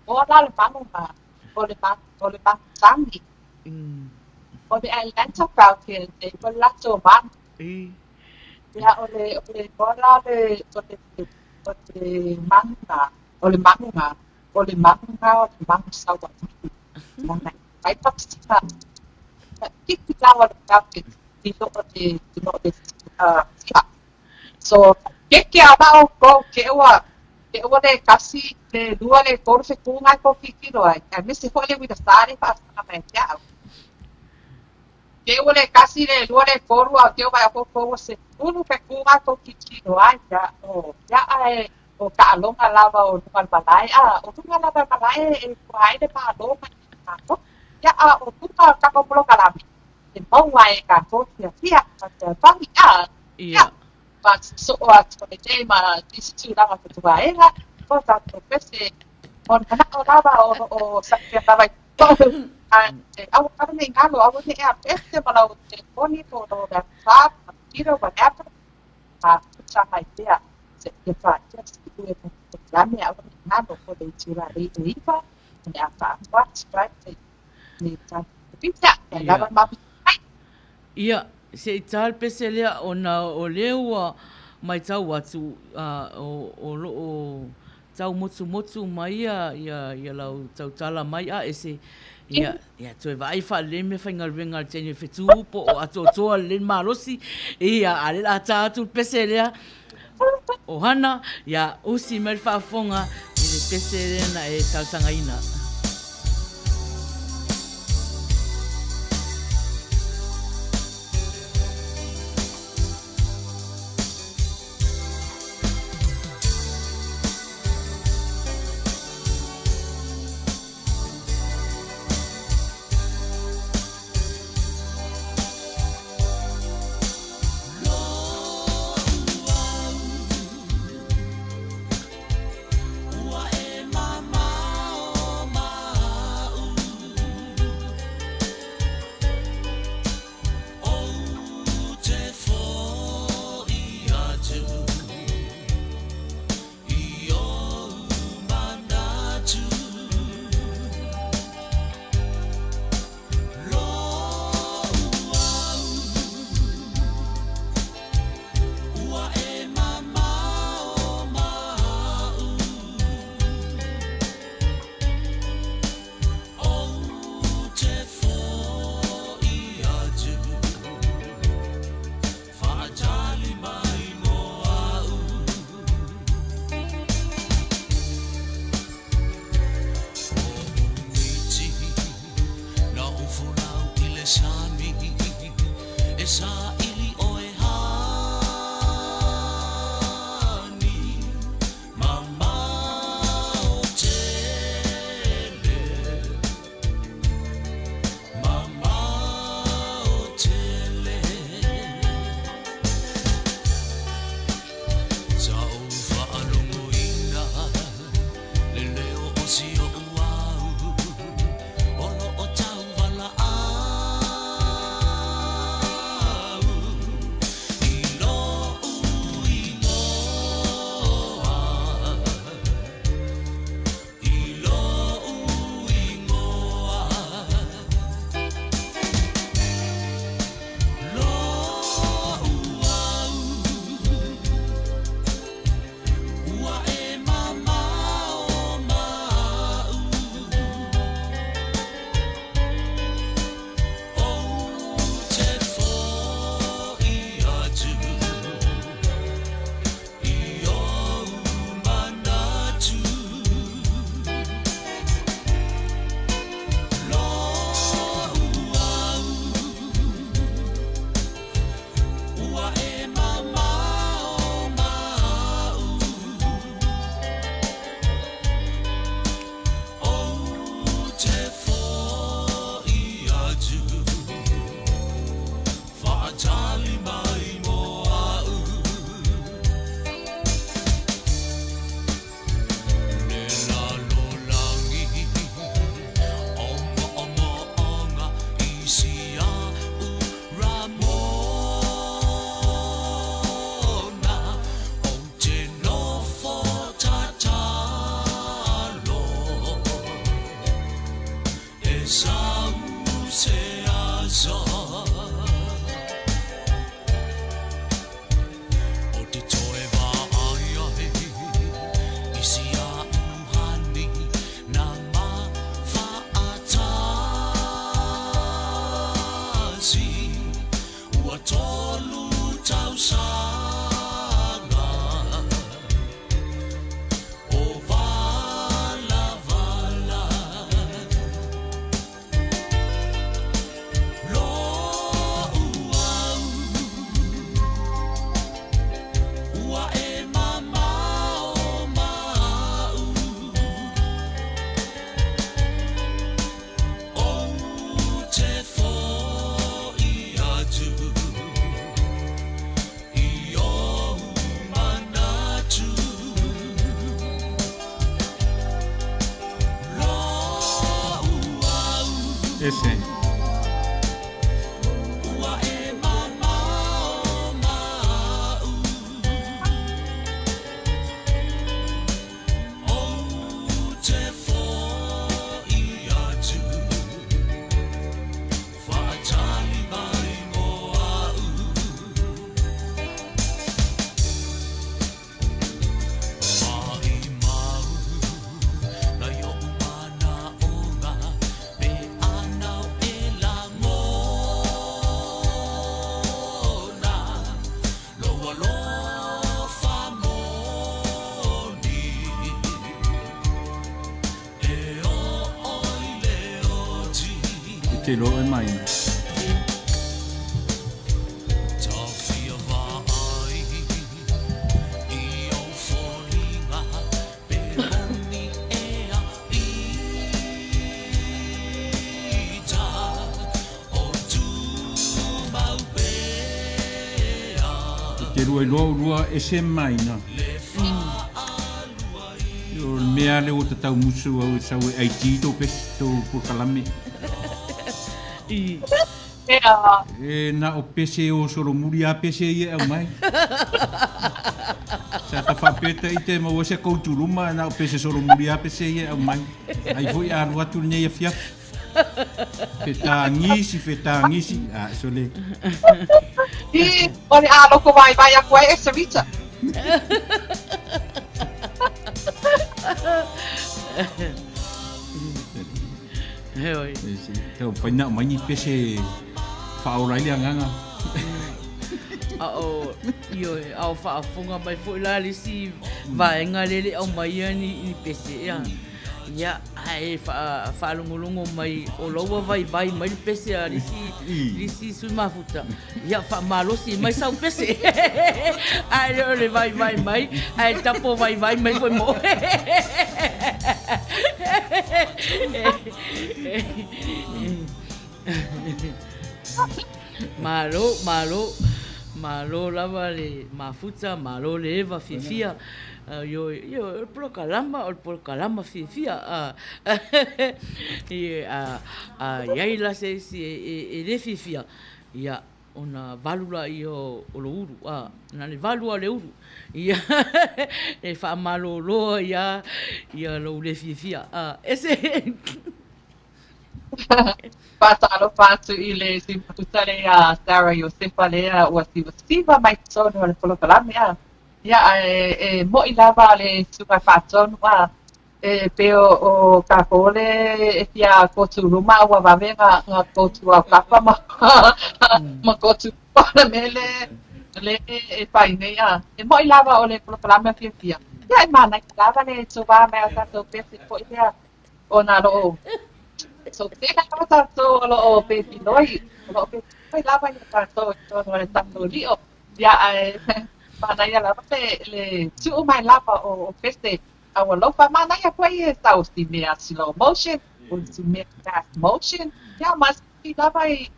O la le manu ma, o le ma o le manu sani. O le Atlanta Falcons, e foi le latou manu. Ia, o le, o le, o la le, o le, o le manu na, o le manu na, o le manu na, o le manu saualugu. Lana e fai papisika. Kiki lava le Falcons i lo o le, i lo o le uh, So, keke a la oukou, ke ua, ke ua le kasi, le lua, le tolu fetuga e kou kikilo ai, aemaise foi le uila sa le faafofoga mai ia te au. Ke ua le kasi, le lua, le tolu, a o te ua vaai kou ua sefulu fetuga e kou kikilo ai, ia, o, ia ae o taaloga lava o luga o le malae, a o luga lava o le malae e kua ai le Malo ma le Malo, ia, a o luga o le tatou polokalame, e maua ai e tatou fiafia ma te fani, a, ia, Ia. ma sosoo atu ai nei ma nisi tulaga fatuaega o tatou pese. O le manao lava o lo o saia lava i totonu, a e aua lava ne i galo, aua ne i apese ma lau telefoni po o lau laptop, computer, whatever, a puta mai pea seia paia se ue ma te polokalame, aua ne i galo ko le itula e 9 o le a faamoa atu ai le tatou pita, e Ia. lava le mafuta mai. Ia, se i ta le pese lea ona o lea ua maitau atu o, o lo o taumotumotu mai ia, ia, ia lau tautala mai a ese, ia, ia toe vaai faalelei mea faigaluega a le teine fetu po o atoatoa lelei le malosi, ia, a o lea o le a ta atu le pese lea o Hana, ia usi mai le faafofoga i le pese lea na e talosagaina. tausaga o valavala. Lo'u au ua e mamao ma'u. Ou te fo'i atu i ou manatu. Lo'u au. Ese. Ua e mamao ma'u. Ou te fo'i atu. Faatali mai mo a'u. Maʻimau nai oʻu manaʻoga pe anau e lagona lou alofa moni e oo i le oti. E te iloa oe mai. Taofia vaai i ou foliga pe moni ea ita o tumau pea. E te lua iloa ulua ese mai na. O le mea lea ua tatau musu au e sau e IT tou pesi tou polokalame. Ea. E na o pese o solomuli a pese ia e aumai. Sa ta faapea ta ite maua se kou tuluma na o pese solomuli a pese ia e aumai. Ai foi a alu atu lenei afiafi. Fetagisi, fetagisi, a sole. I, o le a loko vaivai aku ai e Sarita. Heoi. Tau pai na mai ni pese whaora ai le agaga. A o, ioe, a o faafofoga mai foi la le isi vaega lea e le i aumaia ni, ni pese, ia. Ia, ae faalogologo mai o la ua vaivai mai le pese a le isi, le isi sui mafuta. Ia, faamalosi mai sau pese. Ae le o le vaivai mai, ae tapo vaivai mai foi mo oe. Malo, malo, malo lava le mafuta, malo le eva fiafia. Ioe, ioe, o le polokalama, o le polokalama fiafia. A i ai la se isi e le fiafia, ia, ona valu laia o lou ulu, a, na o le valu lava o le ulu, ia, e faamalolo ai lava ia lou le fiafia. A, ese. Faatalofa atu i le sui mafuta lea Sarah Iosefa lea ua siva mai totonu o le polokalame a. Ia ae e mo'i lava le susuga faatonu a e pei o kākou le e fia kotuluma a ua vave ga kotu aukapa ma ma kotu le mea le le e fai nei a. E mo'i lava o le polokalame a fiafia. Ia e manaia lava le tova mai o tātou pese fo'i lea ona lo'o so tele lava tātou o lo'o pefiloi, o lo'o pefiloi lava ia tātou i totonu o le tātou li'o. Ia ae manaia lava le le tu'u mai lava o pese a ua lofa manaia koe e tau si mea slow motion o si mea fast motion. Ia ma si lava i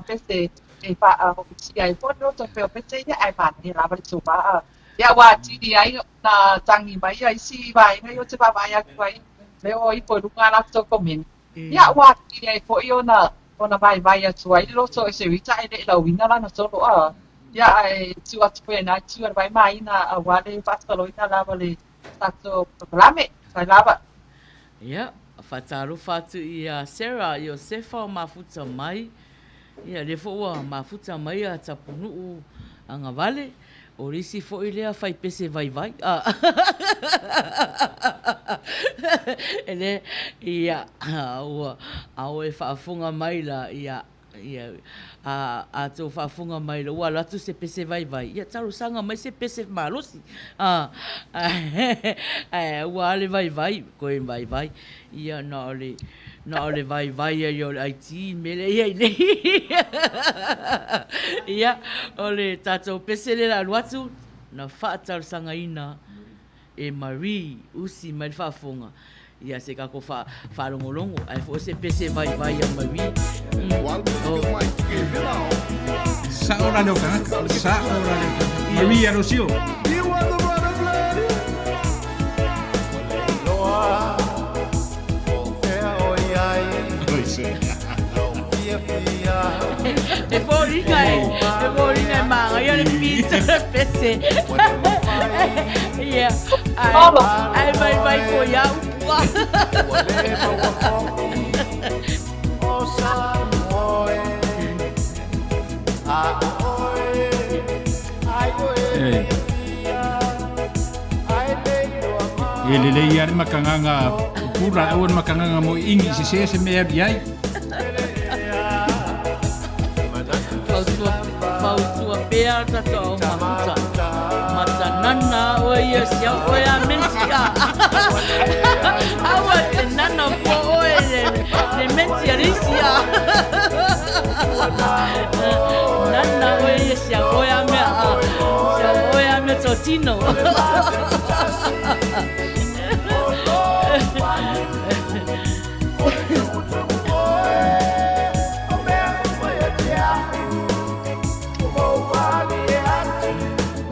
pese e faaotia ai foi loto pei o pese ia ae manaia lava le tuva'a. Ia ua atili ai ona tagi mai ia isi vaega ia ou te vaavaai atu ai lea ua ifo i luga a latou komeni. Ia ua atili ai foi ona ona vaivai atu ai le loto e Serita ae le i lauina lana solo a. Ia ae tuu atu foi i lena itu a le vaimāina aua le faasoloina lava o le tatou polokalame. Sai lava. Ia, faatalofa atu ia Sarah Iosefa o mafuta mai. Ia, lea foi ua mafuta mai a Tapunuu Agavale, o le isi foi lea fai pese vaivai. E le, ia, ua, a ua e faafofoga mai la, ia, Ia, a, a tou faafofoga mai loa ua alu atu se pese vaivai, ia talosaga mai se pese malosi. A, ae aua lava le vaivai, toe vaivai. Ia, na o le, na o le vaivai ai o le IT le mea lea e i ai nei. Ia, o le tatou pese lea o le a alu atu, na faatalosagaina e Marie usi mai le faafofoga ia se tatou faalogologo ae foi se pese vaivai a Marie. Sa'o la leo tagata, sa'o la leo tagata. Marie Alosio. E foliga e, e foliga e māngaia le pizza le pese. Ia, ae, ae vaivai foi a upu a. E lelei lava le makagaga pupula, aua le makagaga mo ingi sese se mea e alu i ai. Fautua, fautua pea tatou au mafuta. Matanana oe ia sia oe a menti a. Aua te nana fua oe le, le menti a le isi a. Nana oe ia sia oe a mea a. Sia oe a mea tō tino.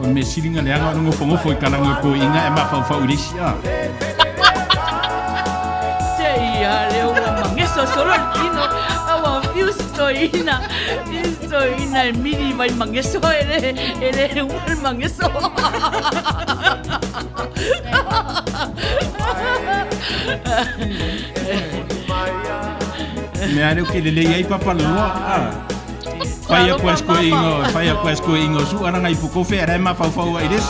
O le mea sili na leaga o le gofogofo i kalaga o toeaiina ae mafaufau i le isi a. Te ia lea ua mageso solo le tino a ua fiu si toeaina fiu si toeaina e mili mai mageso e le e le uma le mageso. Mea lea ou te lelei ai papa laloa. Ah. Fai aku as koe ingo, fai aku as koe ingo su aranga i pukofe ara e mafaufau ai les.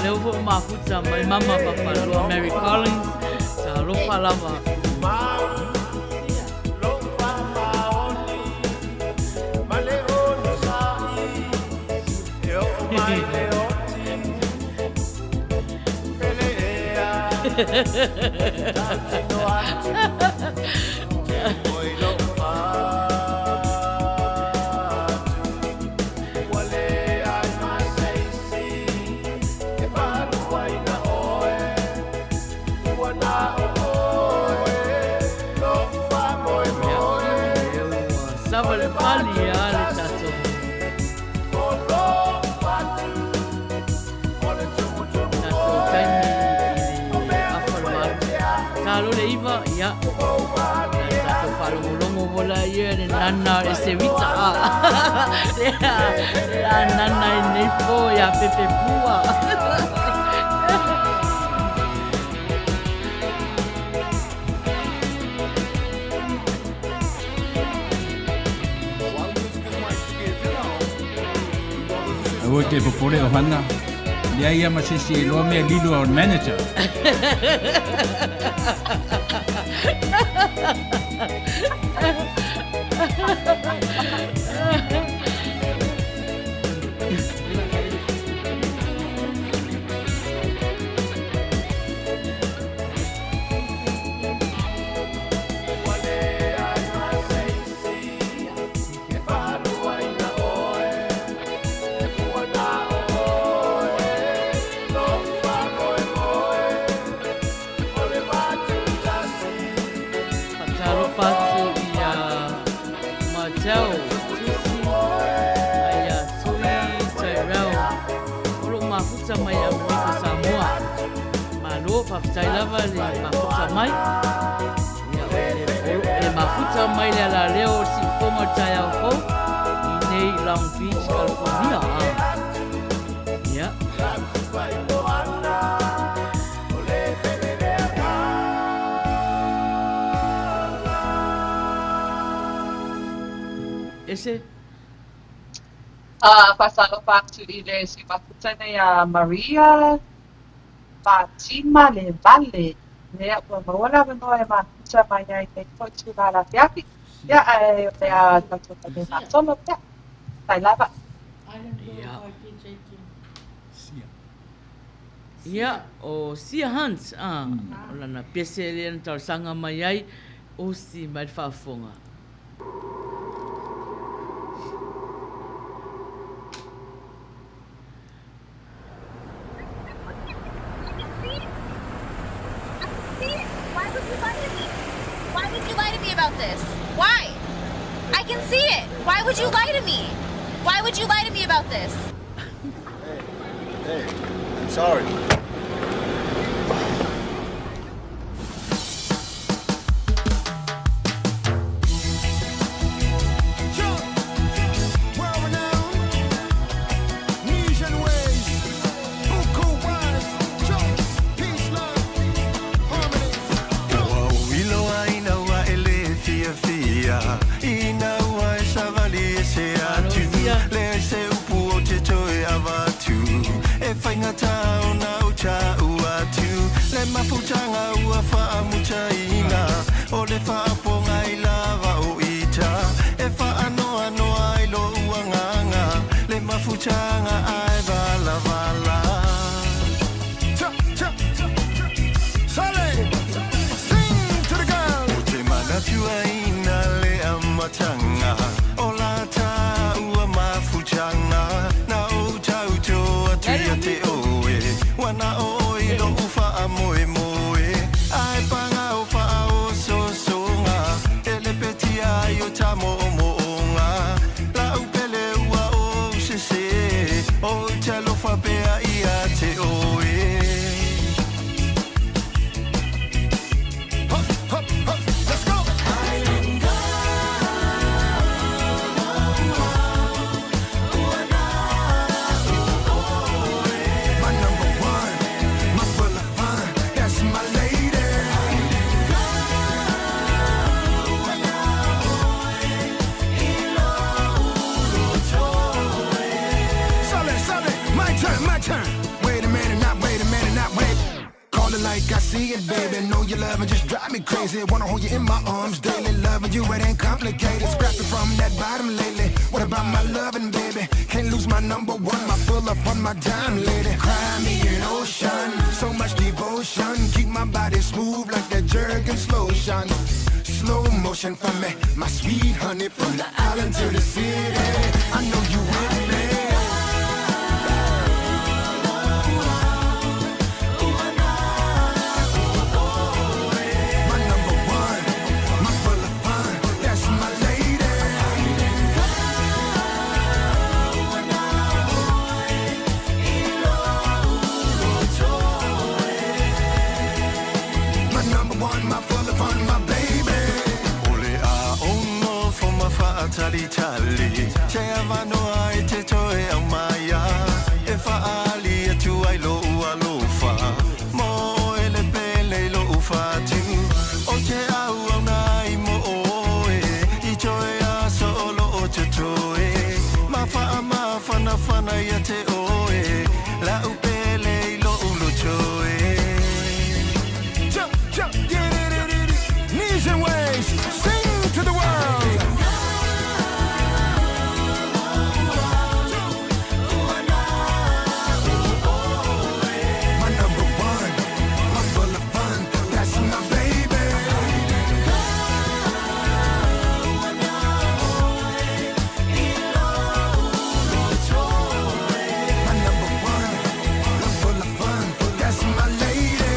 Leo fo mafuta mai mama papa loa Mary Collins. Talofa lava. Ua le pali a le tatou tatou taimi i le afa o le malu. Talo le iva, ia. Tatou faalogologo mo la ia le nana o le Esewita. Le a nana i nei po ia Pepe Pua. Aua te popole o Hana. Leai ia ma se isi e iloa mea lilo a o le manager. Faatalofa atu ia Martell Tusi ma ia Tui Tyrell o lo o mafuta mai Amerika Samoa. Malo, faafetai lava le mafuta mai. Ia, o le, o e mafuta mai le alaleo o le siufoga o le taeao fou i nei Long Beach, California. Ia. Ese? Faatalofa atu i le sui mafuta nei a Maria Fatima Levale. Ia, ua maua le avanoa e mafuta mai ai i lenei foi itula afiafi. Ia, ae o le a tatou taimi faasolo pea. Faafetai lava. Ia. Ia, o Sia Hunt, a, o lana pese lea na talosaga mai ai, osi mai le faafofoga. Why would you lie to me? Why would you lie to me about this? Why? I can see it. Why would you lie to me? Why would you lie to me about this? Hey, hey, I'm sorry. Ua uilo ina ua e le fiafia Ina ua e savali ese atu Leai se upu o te toe avatu E faigata ona ou tau atu Le mafutaga ua faamutaina O le faapoga i lava o ita E faanoanoa ai lou agaga Le mafutaga ae valavala Ou te manatuaina le amataga O la taua mafutaga Na ou tauto atu ia te oe Ua na o oe i lou faamoemoe Ae paga o faaosoosoga E lepetia ai o ta moomooga Lau pele ua ou sese Ou te alofa pea ia te oe. My number one, my full of fun, that's my lady. Sale, sale, my turn, my turn. Wait a minute, not wait a minute, not wait. Call it like I see it, baby. Know you love it, just drive me crazy. Wanna hold you in my arms daily. Loving you, it ain't complicated. Scrapping from that bottom lately. What about my loving, baby? Can't lose my number one, my full up on my dime lady. Cry me an ocean, so much devotion. Keep my body smooth like that Jergens lotion. Slow motion for me, my sweet honey, from the island to the city. I know you with me. My number one, my full of fun, that's my lady. My number one, my full of fun, my baby. O le a nofo ma faatalitali Se avanoa e te toe aumaia E faaali atu ai lou alofa Mo oe le pele i lou fatu Ou te auauna ai mo oe I toe aso o loo totoe Ma faamafanafana ia te oe Lau pele i lou loto e Jump, jump, yeah, it, it, it, it. Knees and waves, sing to the world. My number one, my full of fun, that's my baby. My number one, my full of fun, that's my lady.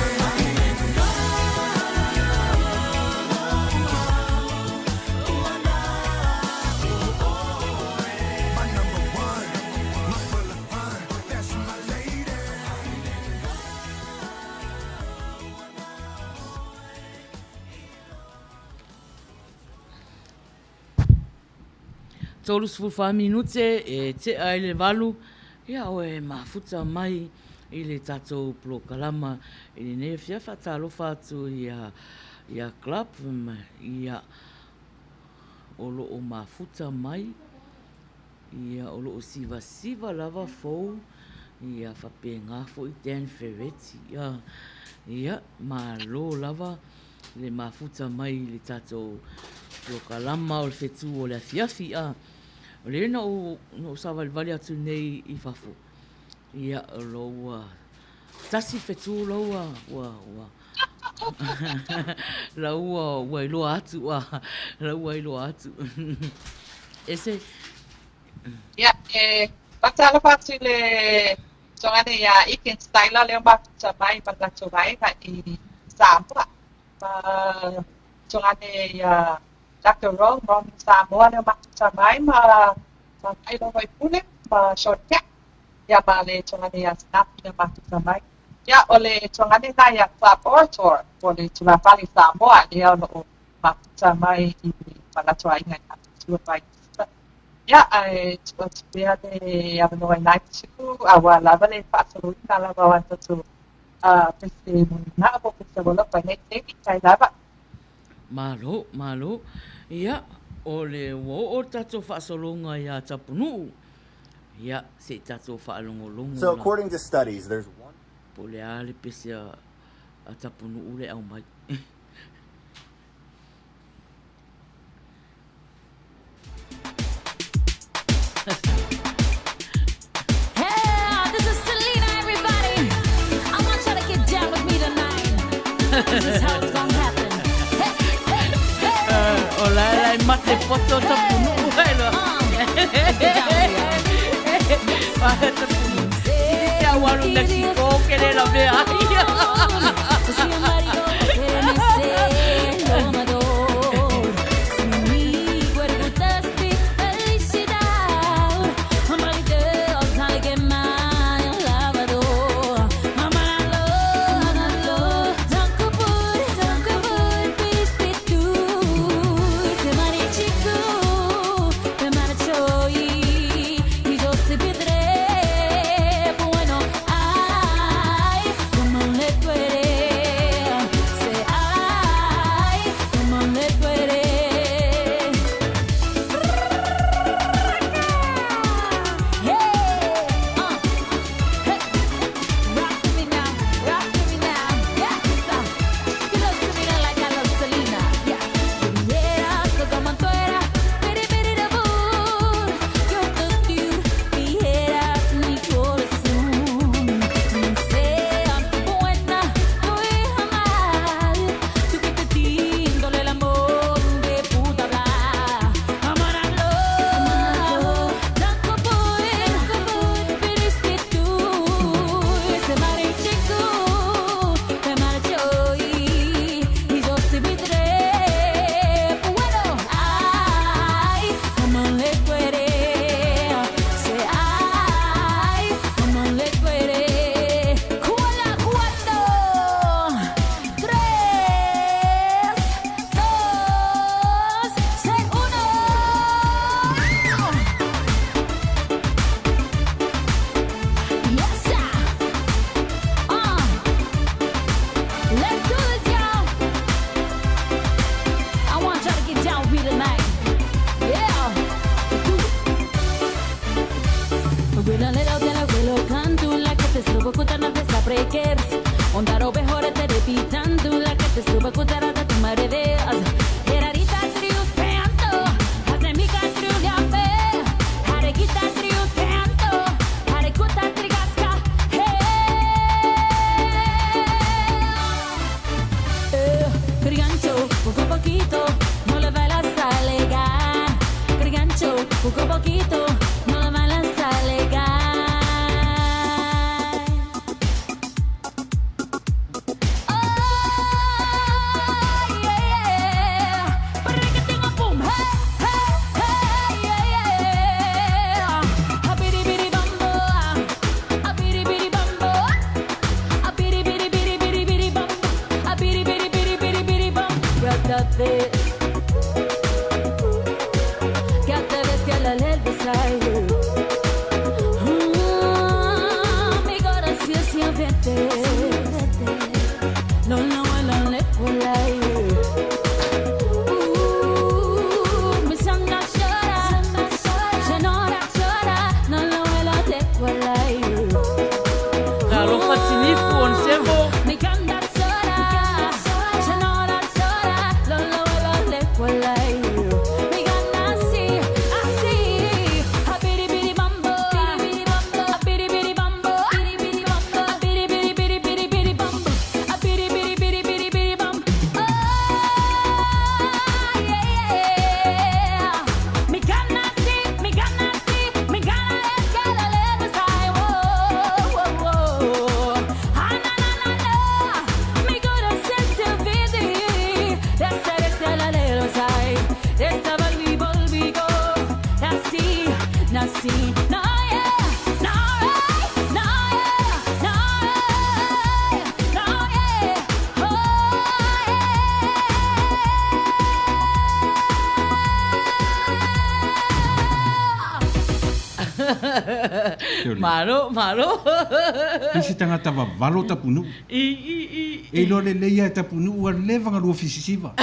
My number one, my full of fun, that's my lady. 34 minute e tea ai le valu, ia oe mafuta mai i le tatou polokalama i lenei afiafi. Faatalofa atu ia ia Club ia o lo o mafuta mai ia o lo o sivasiva lava fou. Ia faapena foi Dan Ferretti. Ia, ia, malo lava le mafuta mai i le tatou polokalama o le fetu o le afiafi. A, o lea na ou, na ou savalivali atu nei i fafo, ia, o lo ua tasi le fetu la ua, ua, ua, la ua, ua iloa atu, a, la ua iloa atu. Ese, Ia, e faatalofa atu i le fesoasoani iā Ethan Styler lea ua mafuta mai ma le latou vaega i Samoa. Ma fesoasoani iā Doctor Ron, Ron Samoa lea ua mafuta mai ma ma Mailo Waipule ma Sean Cat. Ia ma le fesoasoani iā Sinapi lea ua mafuta mai. Ia, o le fesoasoani lena iā Club Orator po o le tulafale Samoa lea o lo o mafuta mai i ma latou aiga i Matutua mai. Ia, ae tuu atu pea le avanoa i na itu, aua lava le faasoloina lava o a tatou pese mulimanao po o pese aualofa i nei taimi, kai lava. Malo, malo. Ia, o le ua oo le tatou faasologa iā Tapunuu. Ia, se i tatou faalogologo So la. according to studies, there's one. Po o le a le pese a Tapunuu le aumai. O la e mate poto Tapunuu e loa. Tapunuu. Te au alu Mexico ke le la mea ai. Malo, malo. E se tagata vavalo Tapunuu. I, i, i. E iloa lelei lava e Tapunuu ua leva ona lua fisisiva.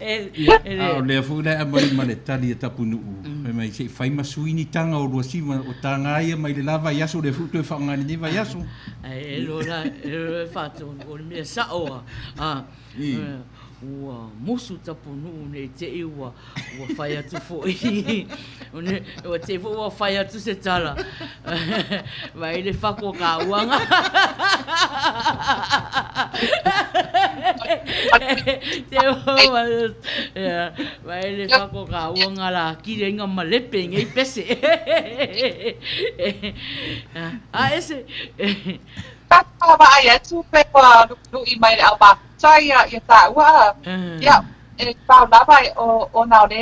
Ia, a o lea foi la e aumai ma le tali a Tapunuu, fai mai se i fai ma sui ni taga o lua siva, o taga ia mai le la vaiaso, o lea foi ua toe faaaoga i lenei vaiaso. Ae e loa la, e loa e faatonu, o le mea sao lava, ua musu Tapunuu ne i te i ua ua fai atu foi ua te i foi ua fai atu se tala vaai le fako o ka uaga. Te vaai le fako o ka uaga la kile inga malepe ngei pese. A ese. Ka vaai atu pe ua luʻiluʻi mai le ʻaumakuta ia ia tāua a ia e pau lava ona o le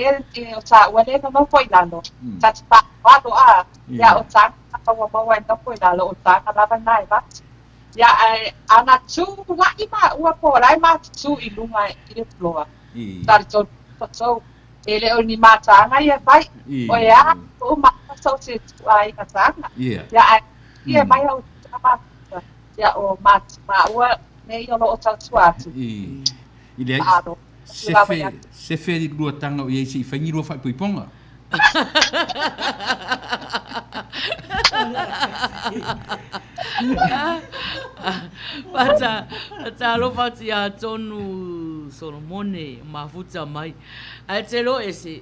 o tāua le nonofo i lalo ta te faaaloalo a ia o tāngata ua maua e nofo i lalo o tāga lava na e vati ia ae ana tū laʻi māua po o la e matutu i luga i le floor talitonu tou e le o ni mataga ia fai o e a koʻu maka so se tuʻaiga taga ia ae ia mai au ia o māua nei o lo o tautua atu. I leai, sefe, sefe i lua taga o i ai se i fai ni lua faaipoipoga. Faatalofa atu ia Tonu Solomone mafuta mai. Ae te loa ese,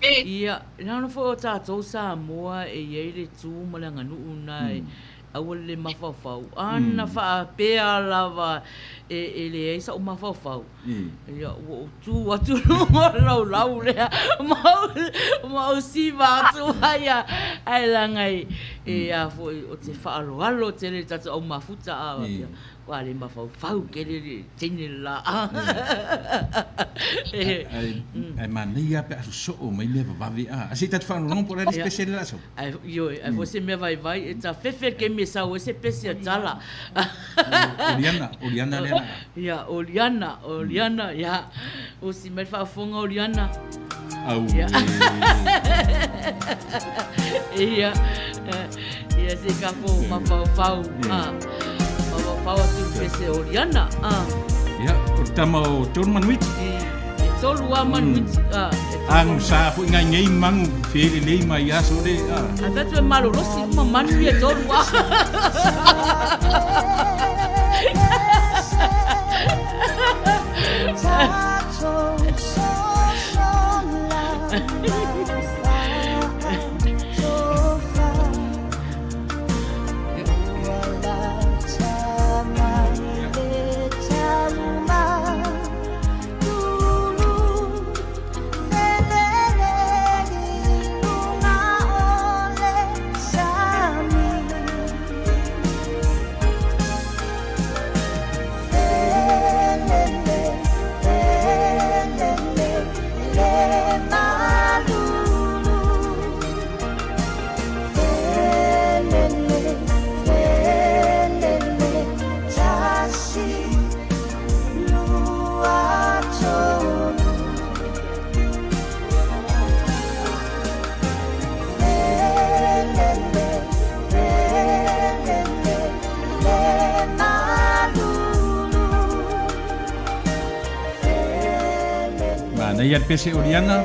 Ia, leaga foi o tatou Samoa e i ai le tu ma le aganuu na e aua le mafaufau. Ana faapea lava e leai sa'u mafaufau, ia ua ou tu atu i luga o le laulau lea ma ou siva atu ai ae leaga e a foi o te faaaloalo tele i le tatou au mafuta a faapea Ua le mafaufau tele le teine le la. Ae manaia lava pe a sosoo mai mea vavave a. A se i tatou faalogologo po o le a le isi pese lea o le a sau. Ae ioe, ae foi se mea vaivai e ta fefe le taimi e sau ai se pese a Tala. O Liana, o Liana lea la. Ia, o Liana, o Liana, ia. Osi mai le faafofoga o Liana. Auē. Ia, ia se tatou mafaufau, mafaufau atu i pese o Liana. Ia, o le tama o tolu manuiti. E tolu lava manuiti. Agu sa foi ngai nei magu felelei mai aso le. A tatou e malolosi uma manu ia tolu lava. Manaia le pese o Liana,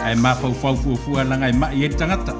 ae mafaufau fuafua leaga e mai ai le tagata.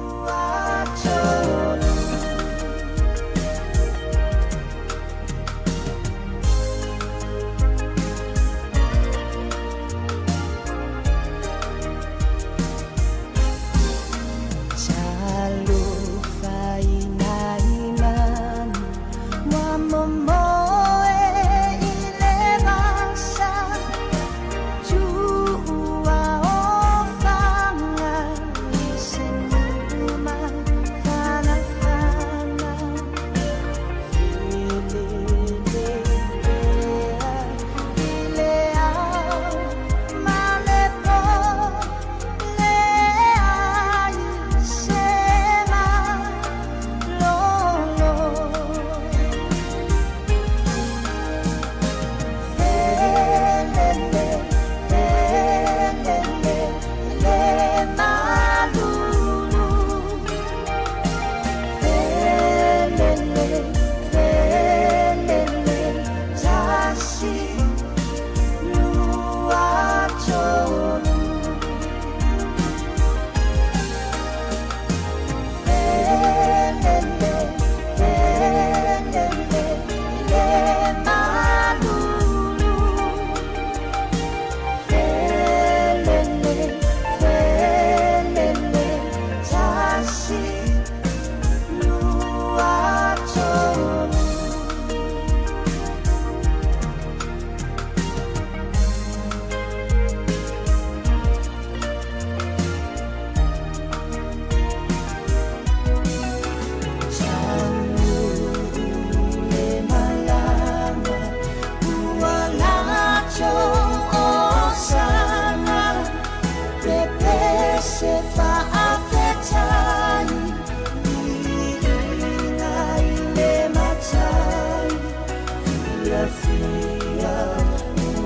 Fiafia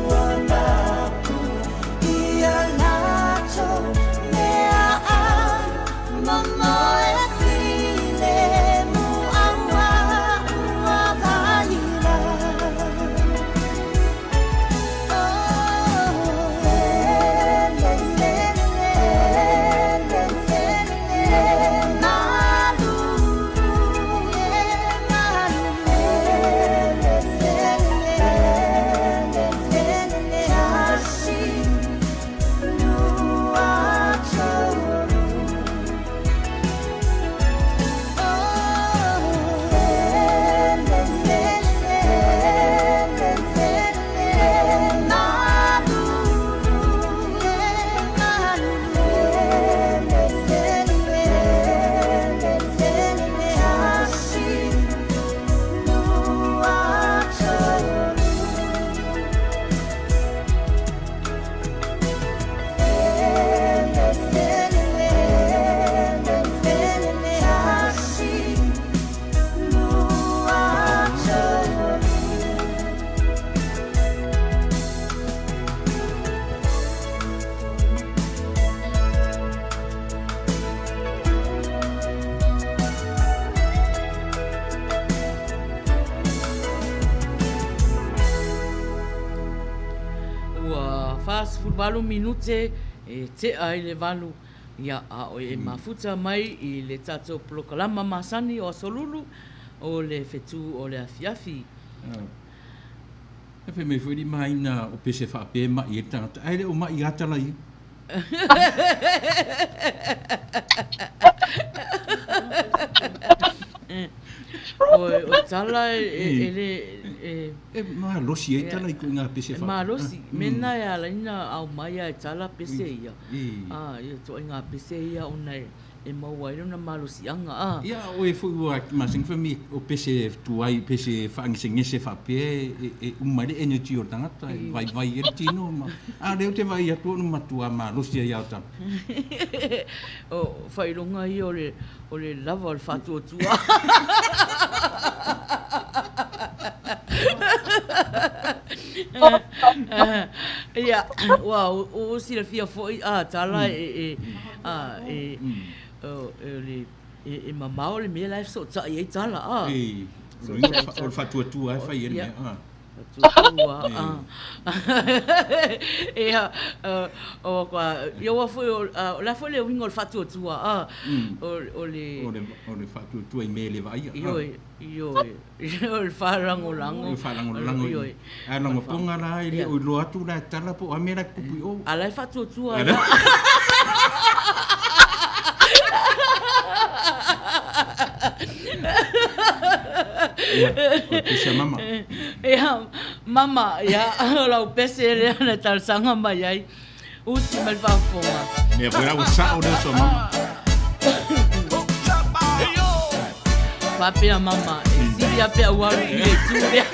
ua mapu ia latou mea ai momoe filemu aua ua vaila. Ua 48 minute e tea ai le 8, ia, a o e mafuta mai i le tatou polokalama masani o Aso Lulu o le fetu o le afiafi. E fai mai foi le maina o pese faapea e ma'i ai le tagata, ae le o ma'i ata la ia. O tala e le... E malosi ai tala i ituaiga pese faapea. E malosi. Mea lena e ala ai ona aumai lava e tala pese ia. Ia ituaiga pese ia ona e maua ai lona malosiaga a. Ia, o oe foi ua masani fai mai o pese tuai, pese faagesegese faapea e uma ai le energy o le tagata, e vaivai ai le tino ma, a o lea ou te vaai atu ona matua malosi ai lava o tala. O faailoga ia o le, o le lava o le faatuatua. Ia, ua, ua silafia foi a tala e, e, A, e, o, le, e, e mamao le mea la e fesootai ai tala, a. E, o le faatuatua e fai ai le mea, a. Faatuatua, a. Ia, o, ia ua foi, o le a foi le uiga o le faatuatua, a. O le... O le faatuatua i mea e le vaaia. Ioe, ioe, o le faalagolago. O le faalagolago. Ioe. A lagopoga la e le o iloa atu la e tala po o a mea la e tupu i o. A la e faatuatua ai. Ia, o le pese a mama. Ia, mama, ia, o lau pese lea na talosaga mai ai. Usi mai le faafofoga. Mea foi la ua sao lea uso a mama. Faapea mama, e sili lava pe a ua alu i le itu lea.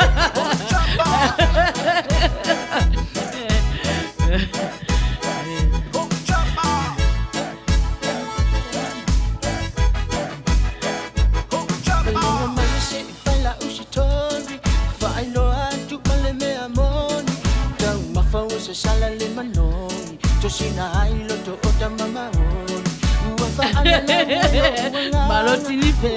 Malo tilifu.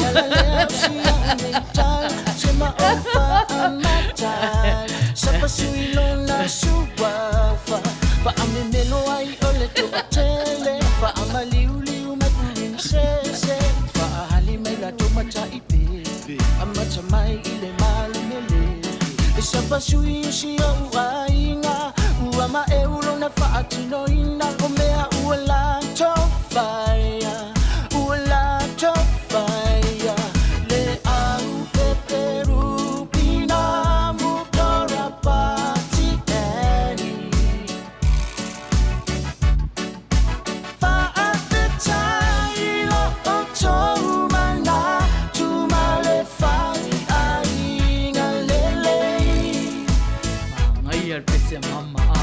Manaia le pese a mama a.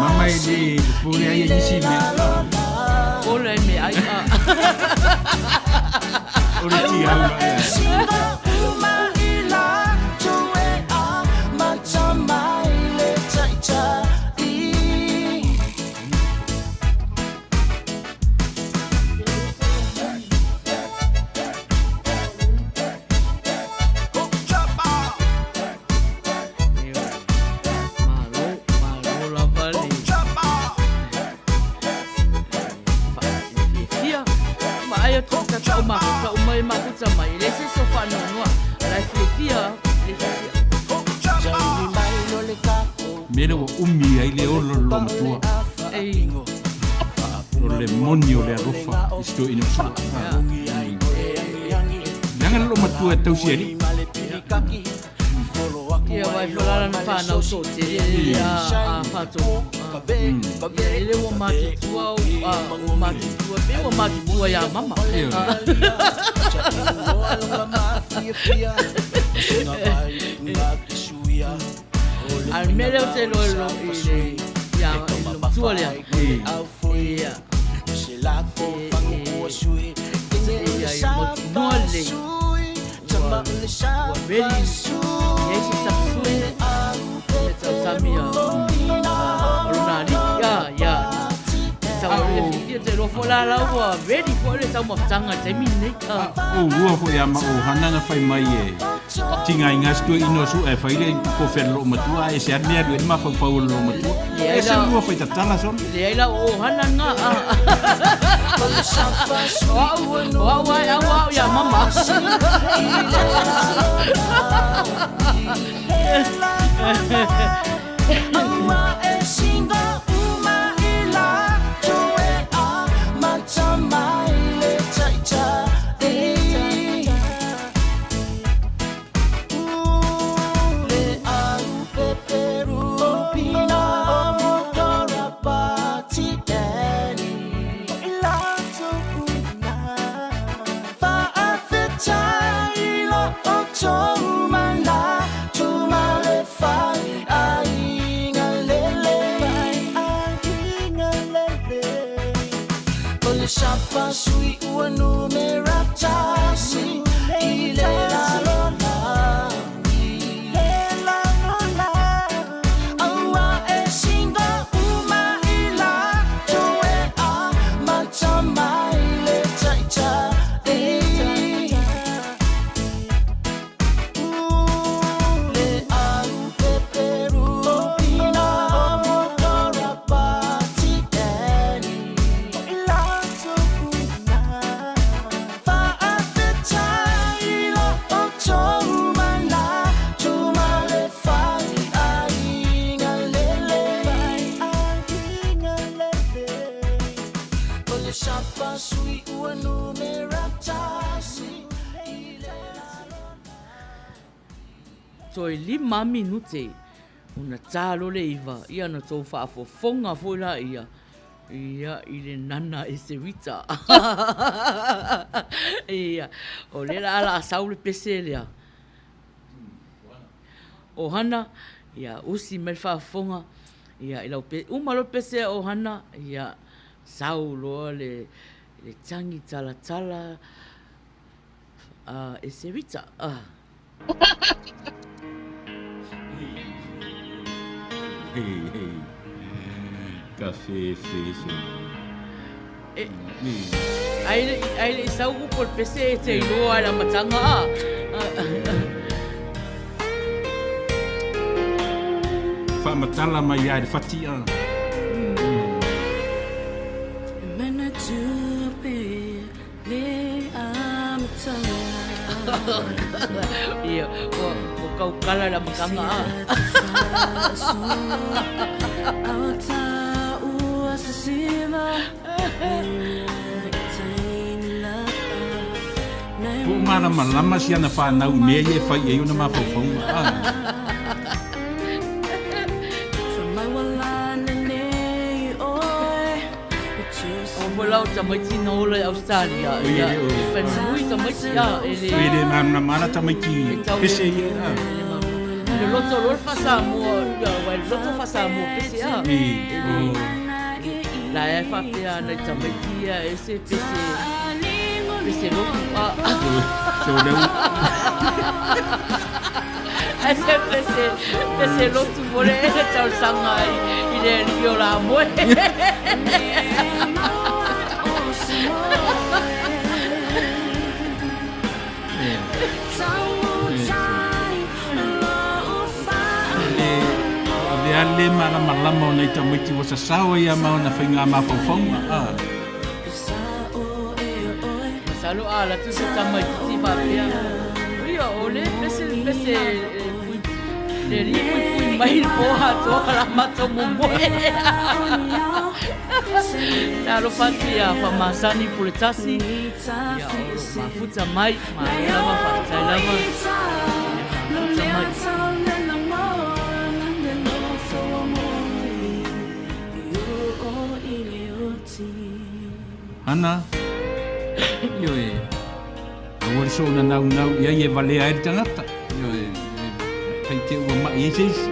Mama e le popole ai i nisi mea. Popole ai mea ai a. O le tiau la. faanoanoa. A la e fiafia le fiafia. Mea lea ua umi ai le ola o le loomatua. Ei. O le moni o le alofa i si toeaina o Su'a. Leaga le loomatua e tausi alii. Ia wai whalala na whanau tō te re a whātou. Ia ele ua matutua au, ua matutua, pe ua matutua iā mama. A le mea lea ou te iloa i le, ia, i le matua lea. Ia, e, ia, mautinoa lelei. Ua, ua ready, iai se sapsui, e tausami a, a lona alii, ia, ia. Tau le fiafia te iloa foi la la ua ready foi le taumafataga i le taimi lenei. O ua foi a ma ohana na fai mai e tigaiga si toeaina o Su'a e fai le kofe a le loomatua ae ese lava le mea e alu ai le mafaufau o le loomatua. Ese le lua faitatala solo. Leai la o ohana lena. O au, o au ae au au iā mama. Toe 5 minute ona tā loa le iva, ia ona tou faafofoga foi laia ia i le nana e se uita. Ia, o lea la a la sau le pese lea. O Hana, ia usi mai le faafofoga, ia i lau pe, uma loa le pese o Hana, ia sau loa le, le tagi talatala a e se uita. Ka fefe se. E, ai le, ai le i sau upu o le pese e te iloa ai le amataga a. Faamatala mai ia i le fatia. Ia, ua, ua kaukala le amataga a. Po o malamalama si ana fanau i mea ia e fai i ai ona mafaufauga. O foi la o tamaiti na ola i Australia. Ia, e whanui tamaiti a, e le... E le malamalama tamaiti pese ia. Le loto loa le faa-Samoa, ia, wai le loto faa-Samoa pese a. E le... La e faapea nai tamaiti ia e se pese, pese lotu a. So lea Ai se pese, pese lotu mo le talosaga i le alii o Lamoe. Le avea le malamalama o nai tamaiti ua sasao ai a ma ona faiga mafaufauga. Masalo a alu atu se tamaititi faapea. o le pese le pese e pui le alii e puipui mai i le po atoa la matou momoe. Talofa atu ia Faamasani Puletasi, ia o lo o mafuta mai, malo lava, faafetai lava i le mafuta mai. Hana, ioe, aua le soona naunau i ai e valea ai le tagata, ioe, e fai te ua mai ai se isi.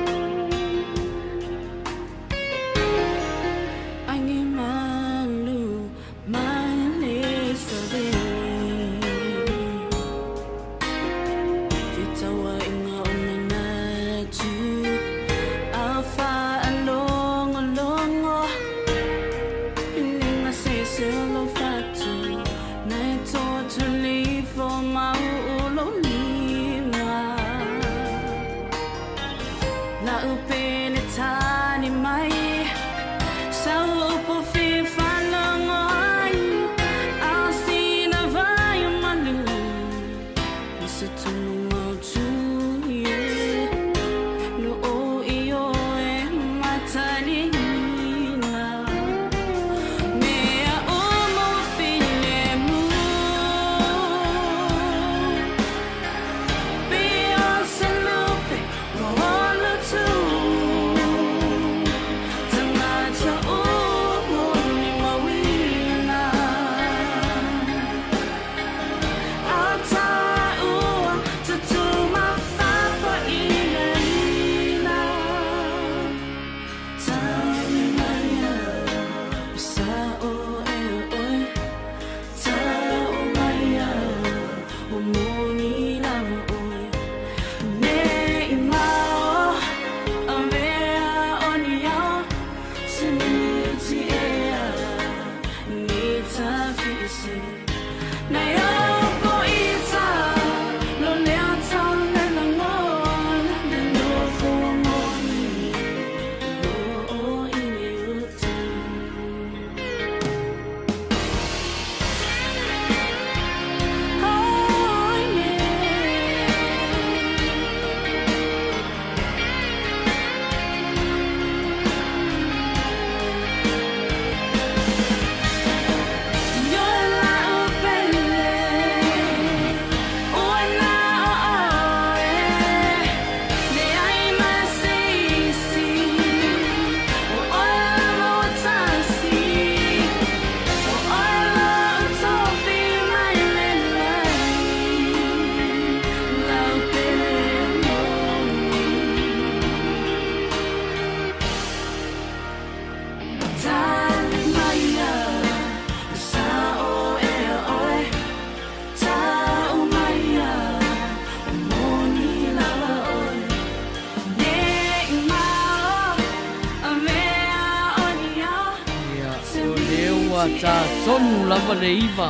Ia, o lea ua tā tonu lava le iva.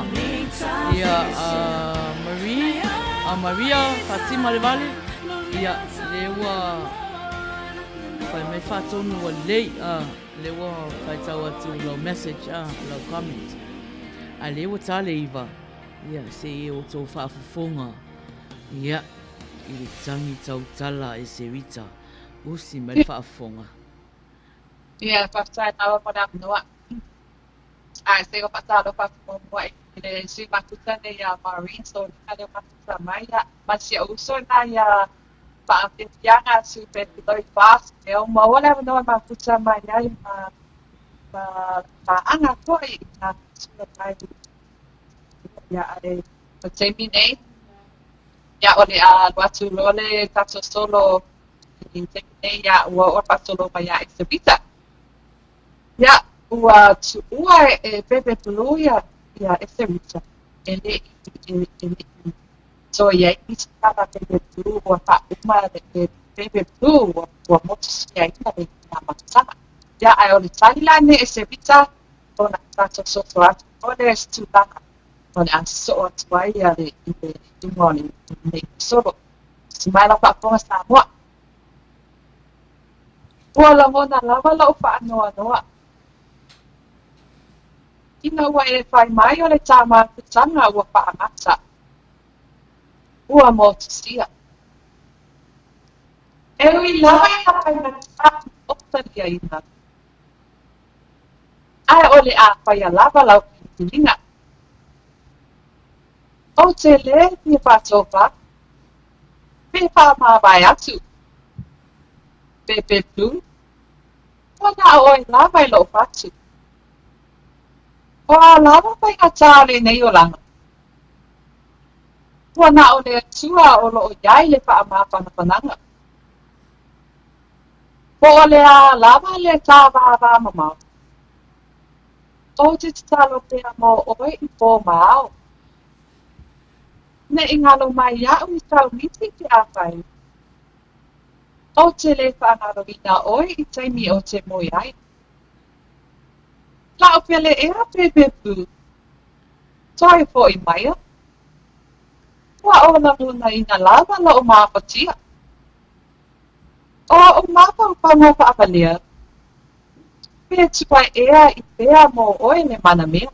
Ia, a Marie, a Maria Fatima Levale, ia, lea ua fai mai faatonu ua lelei, a, lea ua faitau atu lau message, a, lau comment. A lea ua tā le iva, ia, se i e outou faafofoga, ia, i le tangi tautala e Serita, usi mai le faafofoga. Ia, faafetai lava mo le avanoa. Ae se i ou faatalofa atu muamua i le sui mafuta nei ia Maureen Solika lea ua mafuta mai. Ia, ma si ou uso lena ia Faafiafiaga Sui Betty Lloyd Bass, lea ua maua le avanoa e mafuta mai ai ma ma paaga foi i nā sui mai. Ia, ae o le taimi nei, ia o le a alu atu loa le tatou solo I le taimi nei, ia, ua oo le faasolo mai ia Esavita. Ia, ua tuua e Bebe Blue ia, ia Esavita. E le i, e, e le i toe i ai nisi tala a Bebe Blue, ua faauma e Bebe Blue, ua, ua motusiaina le amataga. Ia, ae o le tali la nei Esavita, ona tatou soso atu loa lea i se tulaga o le a sosoo atu ai ia le, i le iuga o lenei solo. Usi mai lau faafofoga Samoa. Ua lagona lava lou faanoanoa ina ua e fai mai o le tā mafutaga ua faagata, ua motusia. E ui lava i nā faigata o taliaina, ae o le a faia lava lau filifiliga. Ou te lē fia faatofa, pe faamavae atu. Pepe Blue, Ua na o oe lava i lou fatu. O a lava faigata o lenei olaga? Ua na o le Atua o lo o i ai le faamafanafanaga. Po o le a lava le tāvāvā mamao. Ou te tatalo pea mō oe i pō ma ao. Ne i ngalo mai iaʻu i tau miti pe afai. Ou te lē faagaloina oe i taimi ou te moe ai. La'u pele ea Pepe Blue. Toe fo'i maia. Ua olalunaina lava lo'u mafatia. O o'u mafaufauga faavalea, pe tuai ea i fea mō oe le manamea.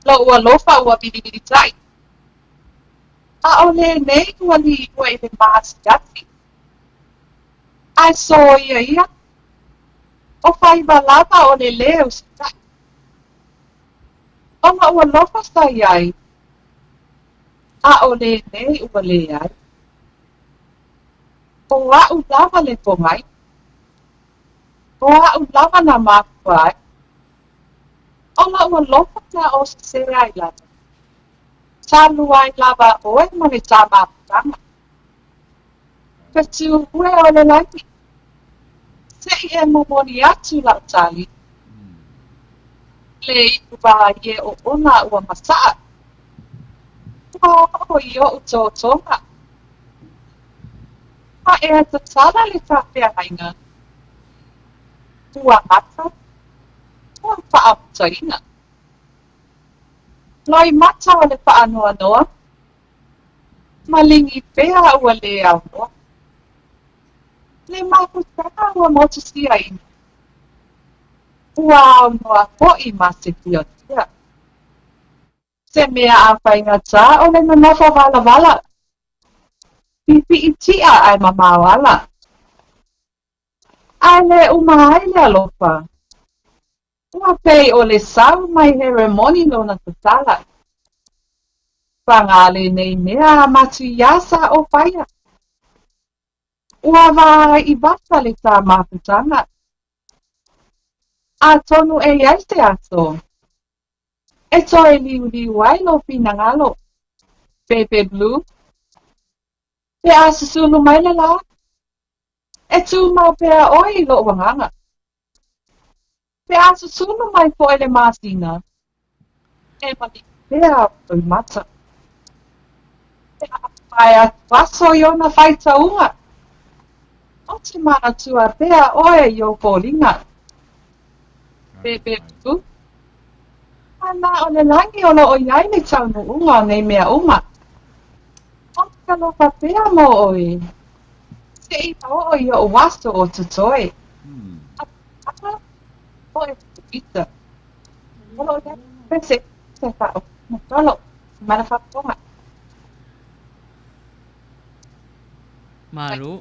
Lo'u alofa ua vilivilita'i. ʻAʻole nei ua liua i le maasiasi. Ae soia ia, ʻo faiva lava o le lē usitaʻi. ʻO loʻu alofa sa i ai, ʻaʻole nei ua leai. ʻO aʻu lava le pōʻai. ʻO aʻu lava na mākua ai. ʻO loʻu alofa na o sesē ai lava. Talu ai lava ʻoe ma le tā mafutaga. Fetu ue o le lani. Seʻi e momoli atu la'u tali. Le ipu wālie oʻona ua masaʻa. Ua oʻo i oʻu tōtōga. Ua ea tatala le tā feagaiga. Ua gata. Ua faamutaina. Loimata o le faanoanoa. Maligi pea ua lē aunoa. Le mafutaga ua motusiaina. Ua aunoa foʻi ma se fiotia. Se mea a faigata o le nonofo walavala. Pipiʻi tiʻa ae mamao ala. Ae le uma ai le alofa. Ua pei ʻo le sau mai Heremoni lona tatala. Paga lenei mea a Matuiasa o Paia. Ua wā i vata le tā mafutaga. Atonu e i ai se aso e toe liuliu ai lou finagalo, Pepe Blue. Pe a susulu mai le lā, e tumau pea ʻoe i loʻu agaga. Pe a susulu mai foʻi le masina, e maligi pea o mata. Pe a pae atu aso i ona faitauga, o te manatua pea ʻoe i ou foliga. Pepe Blue. A na o le lani o lo o i ai le taunuuga o nei mea uma. O te alofa pea mō ʻoe, seʻi oo i oʻu aso o totoe. A o e Peter. O lo o i ai se se fa o tolo, mana whatonga. Malo,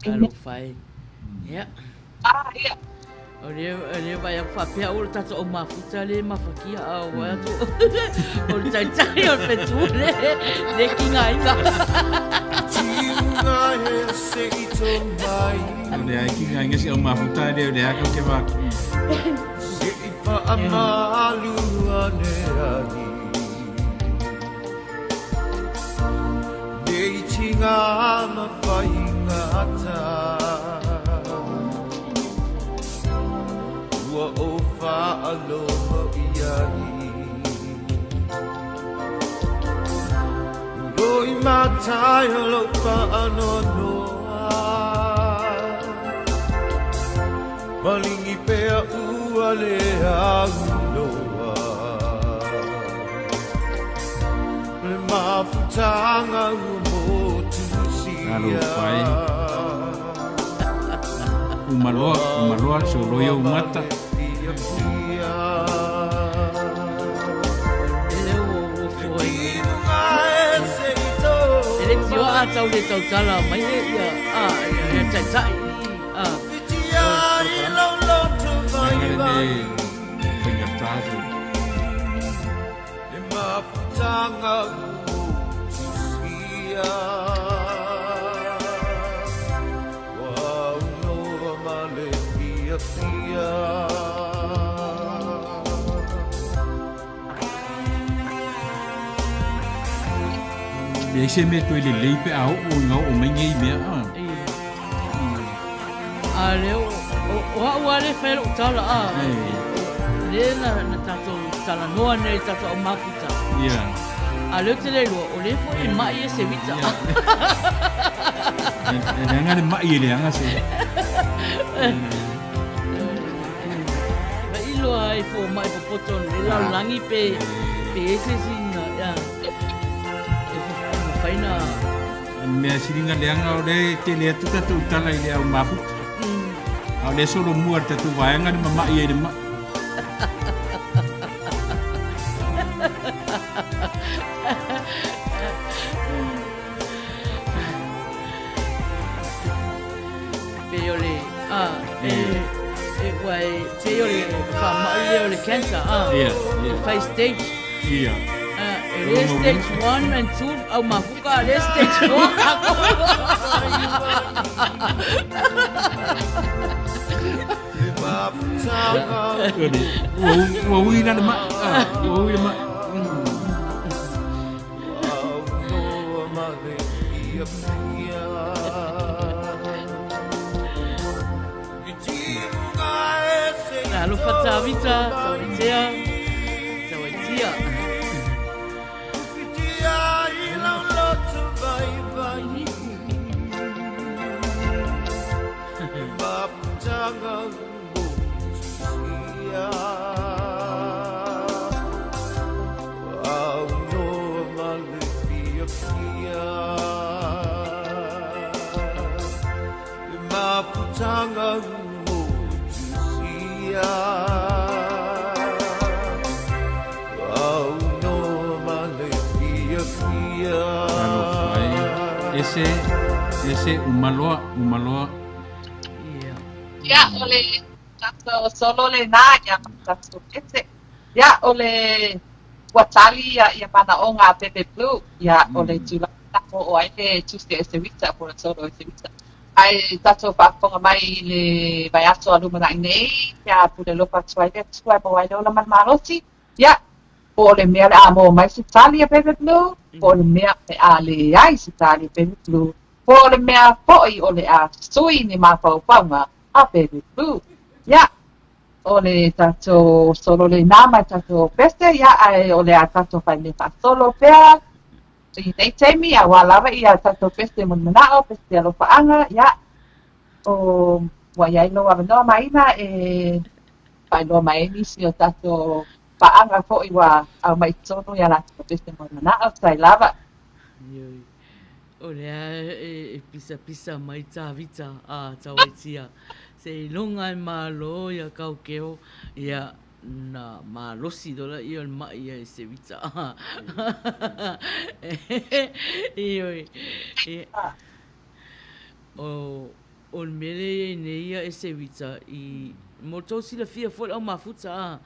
talofa e. Ia. Ah, ia. O le, o le vai aku faapea o le tatou au mafuta le mafakia a o vai atu o le taitai o le fetu le le kingainga. O le ai kingainga si au mafuta le o le aka ke va. Talofa e. Umaloa, umaloa, soloia umata. E le ua ua foi. E le tio a tau le tautala mai e ia a ia taitai a. Leai se mea toe lelei pe a oo ina oo mai nei mea a. A le o o au a le fai lou tala a. Le na na tatou talanoa nei tatou au mafuta. Yeah. A le o te le lua, o le foi e mai e se vita. E leaga le mai e leaga se. Vai iloa ai fo mai popoto le lalolagi pe pe ese sina ia e mafai na mea siliga leaga o le tele atu tatou tala i le au mafuta. A o le solomua le tatou vaega le mama'i ai le ma'i. Pei o le, a, e, e, ua e, pei o le faamai lea o le cancer, a, Yeah, yeah. fai stage. Ia. A, e le stage 1 and 2, au mafuka, a le stage 4 kako. Ua, ua ui la le ma'i. Ah, ua ui le ma'i. Alofa Tavita, Tauaitea, Tauaitia. Alofa e. Ese, ese umaloa, umaloa. Ia, o le tatou solo lenā ia ma tatou pese. Ia, o le ua tali ia ia manaʻoga a Bebe Blue, ia o le tulaga lena po o ai le Tuesday Esewita po o le solo Esewita. Ae tatou faafofoga mai i le vaiaso a lumanai nei, ia pule alofa atu ai le Atua e maua ai le ola ma le malosi. Ia, po o le mea o le a maua mai se tali a Bebe Blue, po o le mea o le a leai se tali a Bebe Blue, po o le mea foi o le a sui ni mafaufauga a Bebe Blue. Ia, o le tatou solo lenā ma le tatou pese, ia, ae o le a tatou fai mea faasolo pea i nei taimi, auā lava ia tatou pese mulimana'o, pese alofaaga, ia, o ua i ai lou avanoa Maina e faailoa mai ai nisi o tatou paaga foi ua aumai i totonu i a latou pese mulimana'o, sai lava. Ioe. O lea e pisapisa mai Tavita a Tauaitia seiloga e malo ia Kaukeo ia na malosi loa ia o le ma'i ia e Sewita. Ioe. O o le mea lea e i ai nei ia e Sewita i mo le tou silafia foi le au mafuta a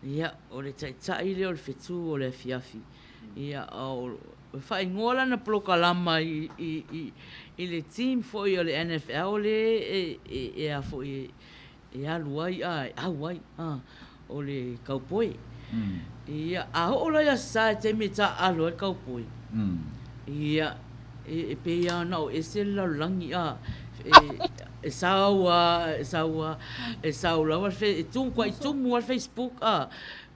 ia o le taitai lea o le fetu o le afiafi. Ia o E faaigoa lana polokalama i, i, i, i le team foi o le NFL le e, e, e a foi e, e alu ai a e au ai a o le kaupoi. Ia a oo la ia sa e taimi e taaalo ai le kaupoi. Ia e, e pei lava ona o ese le lalolagi a e, e sau a e sau a e sau lava le fe, e tu kuai tumu lava le Facebook a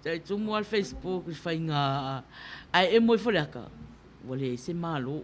tai tumu lava le Facebook i faiga Ae emo ifo le aka, ua leai se malo.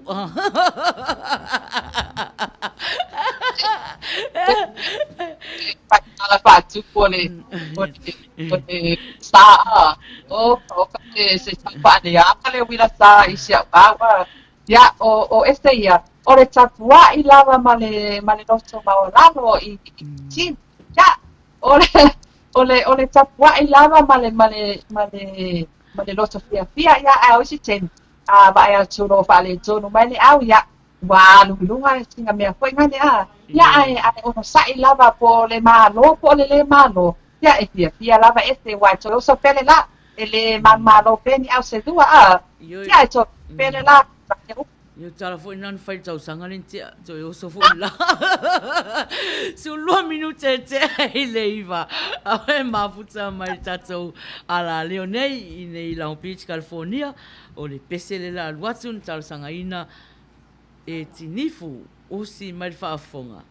Ala faatupu o le o le o le sa a o o ka te se taufaaleaga le uila sa i si au au a ia o o ese ia o le tapua'i lava ma le ma le loto maualalo i i team ia o le o le o le tapua'i lava ma le ma le ma le ma le loto fiafia, ia, ae o isi taimi, A vaai atu o lo o faaletonu mai le au, ia, ua alu i luga sina mea foi lale a. Ia, ae, ae onosai lava po o le Malo po o le lē Malo, ia, e fiafia lava ese, aua e toe oso pea le la, e lē manumalo pea ni au selua a. Ia, e toe oso pea le la. Ia o tala foi na na fai le tausaga lea na tea, toe oso foi le la. 12 minute e tea i le 9. Ae mafuta mai le tatou alaleo nei i nei Long Beach, California. O le pese le la alu atu na talosagaina e Tinifu usi mai le faafofoga.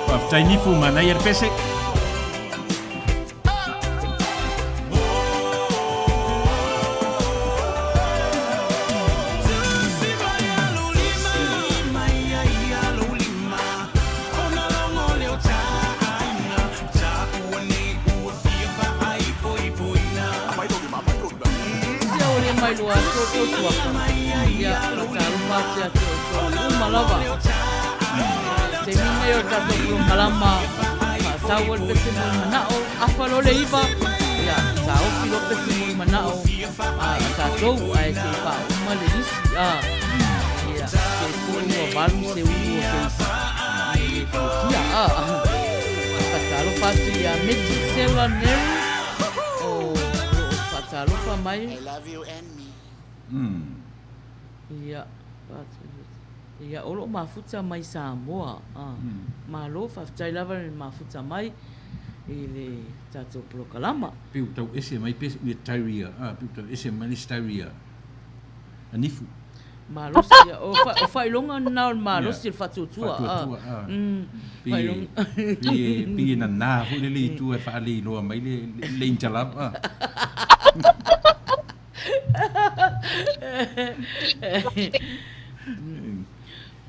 Faafetai Nifu, manaia le pese. Sia o le mai loa atu o tou suafa. Ia, faatalofa atu ia te outou uma lava. Taimi nei o le tatou polokalama faatau ai le pese mo le manao, afa loa le iva, ia, taofi loa pese mo le manao a tatou, ae se i faauma le lisi, a, ia, se 38 se ulu o se isi e fiafia, a. Faatalofa atu ia Meti Sela Neri o lo o faatalofa mai. Ia, Ia, o lo o mafuta mai Samoa. Malo, faafetai lava le mafuta mai i le tatou polokalama. Pe ua tau ese mai pe ia taria, a, pe ua tau ese mai le isi taria a nifu. Malosi, ia, o, fa, o faailoga lena o le malosi o le faatuatua. Faatuatua, a. Pe, pe, pe e nana foi lele i tua e faaleiloa mai le, le, le intalava, a.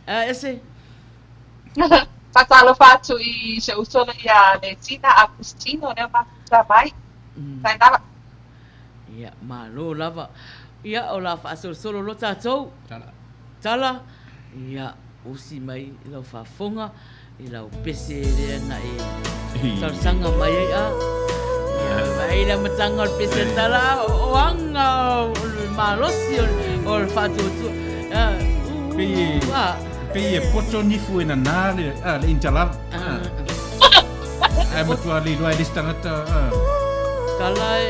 A ese. Faatalofa atu i si ou uso lea ia Letina Agustino lea ua mafuta mai. Tainala. Ia, malo lava. Ia, o le a faasolosolo loa tatou. Tala. Tala. Ia, usi mai i lau faafofoga. I lau pese lea na e talosaga mai ai a. Ia, vaai le amataga o le pese tala, o aga o le malosi o le faatuatua. Pei e, pei e poto nifu e nanā le, a, le intalava. Ae matua le iloa e le isi tagata. Tala e...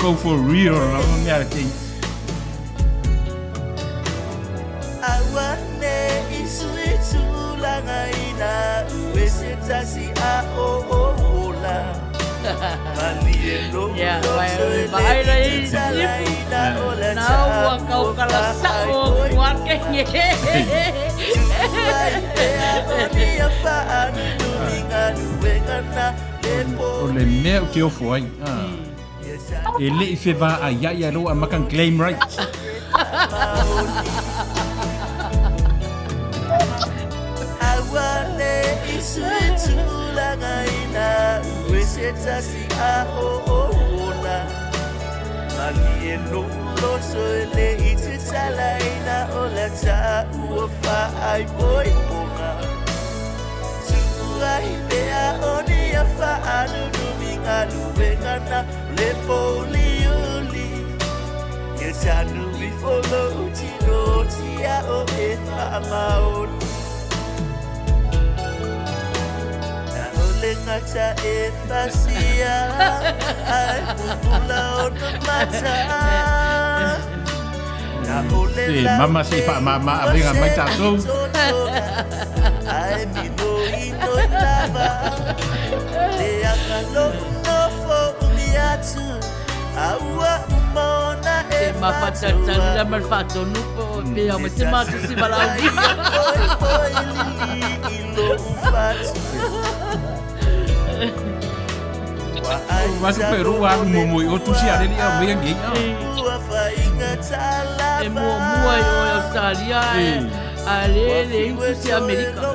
Go for real lava mea te. Aua ne i sui tulaga ina ue se tasi a o o ola. Malie lo Yeah, lo vai- so e vai le lai i te talaina o la Na ua ta ua kaukala fa ai sa'o oi ua ke Tuai pea o ni a whaanunumi galuega na le O le mea ou te ofo ai. E le i fevaaia'i ae lea ua amata ona claim rights. E mama se i faamama avega mai tatou. Te mafatalitali la ma le faatonu po pe au mai se matusi valaauina. Vasu pe ru alu momo i o tusi a lele au mea ngei a. E muamua i o i Australia ae a le le utu si Amerika.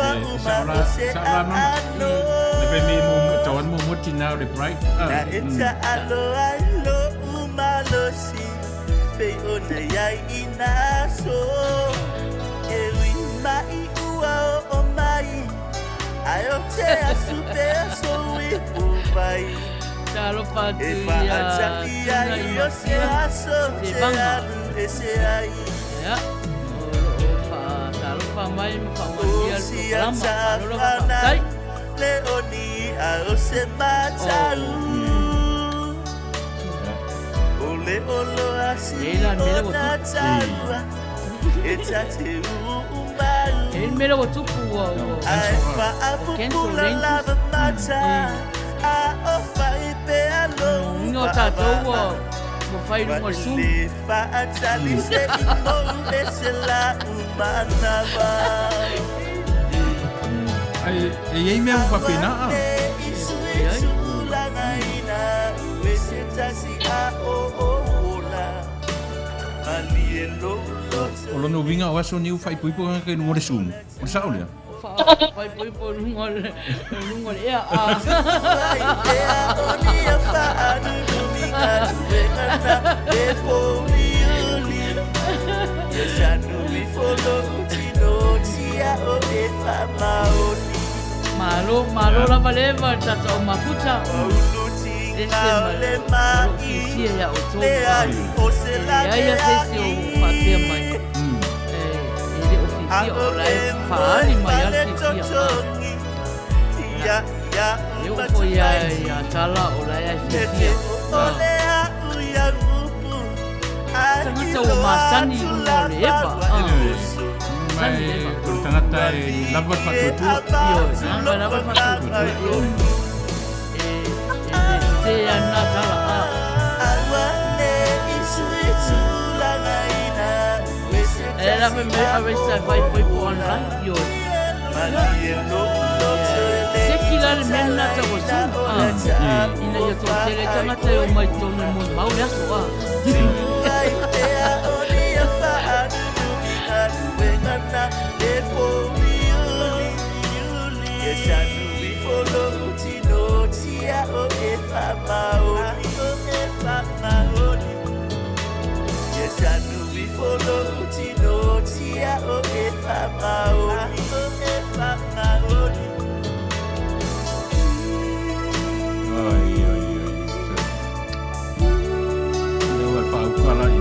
Malo, malo. E sao la, sao la mama. Le pe me mo tauan mo mo tina o le bright. Talofa atu ia Tuna i Matua te Vanga. Ia, o lo o faatalofa mai ma faamanuia le polokalama. Malo lava faafetai. E la le mea ua tupu. E le mea ua tupu ua ua ua cancel le interest. Uiga o tatou ua fai luga o le Zoom. Ai, e i ai mea ua faapena a? O lona uiga o aso nei ua faaipoipo tagata i luga o le Zoom. O le sao lea? Faaipoipo i luga o le luga o le ea. Malo, malo lava le eva le tatou au mafuta. Ese ma le lou fiafia ia outou. E leai lava se isi o faapea mai. E le o fiafia o la e faaali mai lava le fiafia. E oo foi ia Tala o la e fiafia. Tagata ua masani i luga o le eva. Masani le eva. O le tagata e lava le faatuatua. Ioe, lava le faatuatua. Ioe. E le sese ana tala. E la me me a sa fai poi po online. Ioe. Se ki la le mea lena tau o Zoom. Ina ia toatele tagata e omai i totonu e moemau le aso. Ai, ai, ai. Lea ua e faauka la i.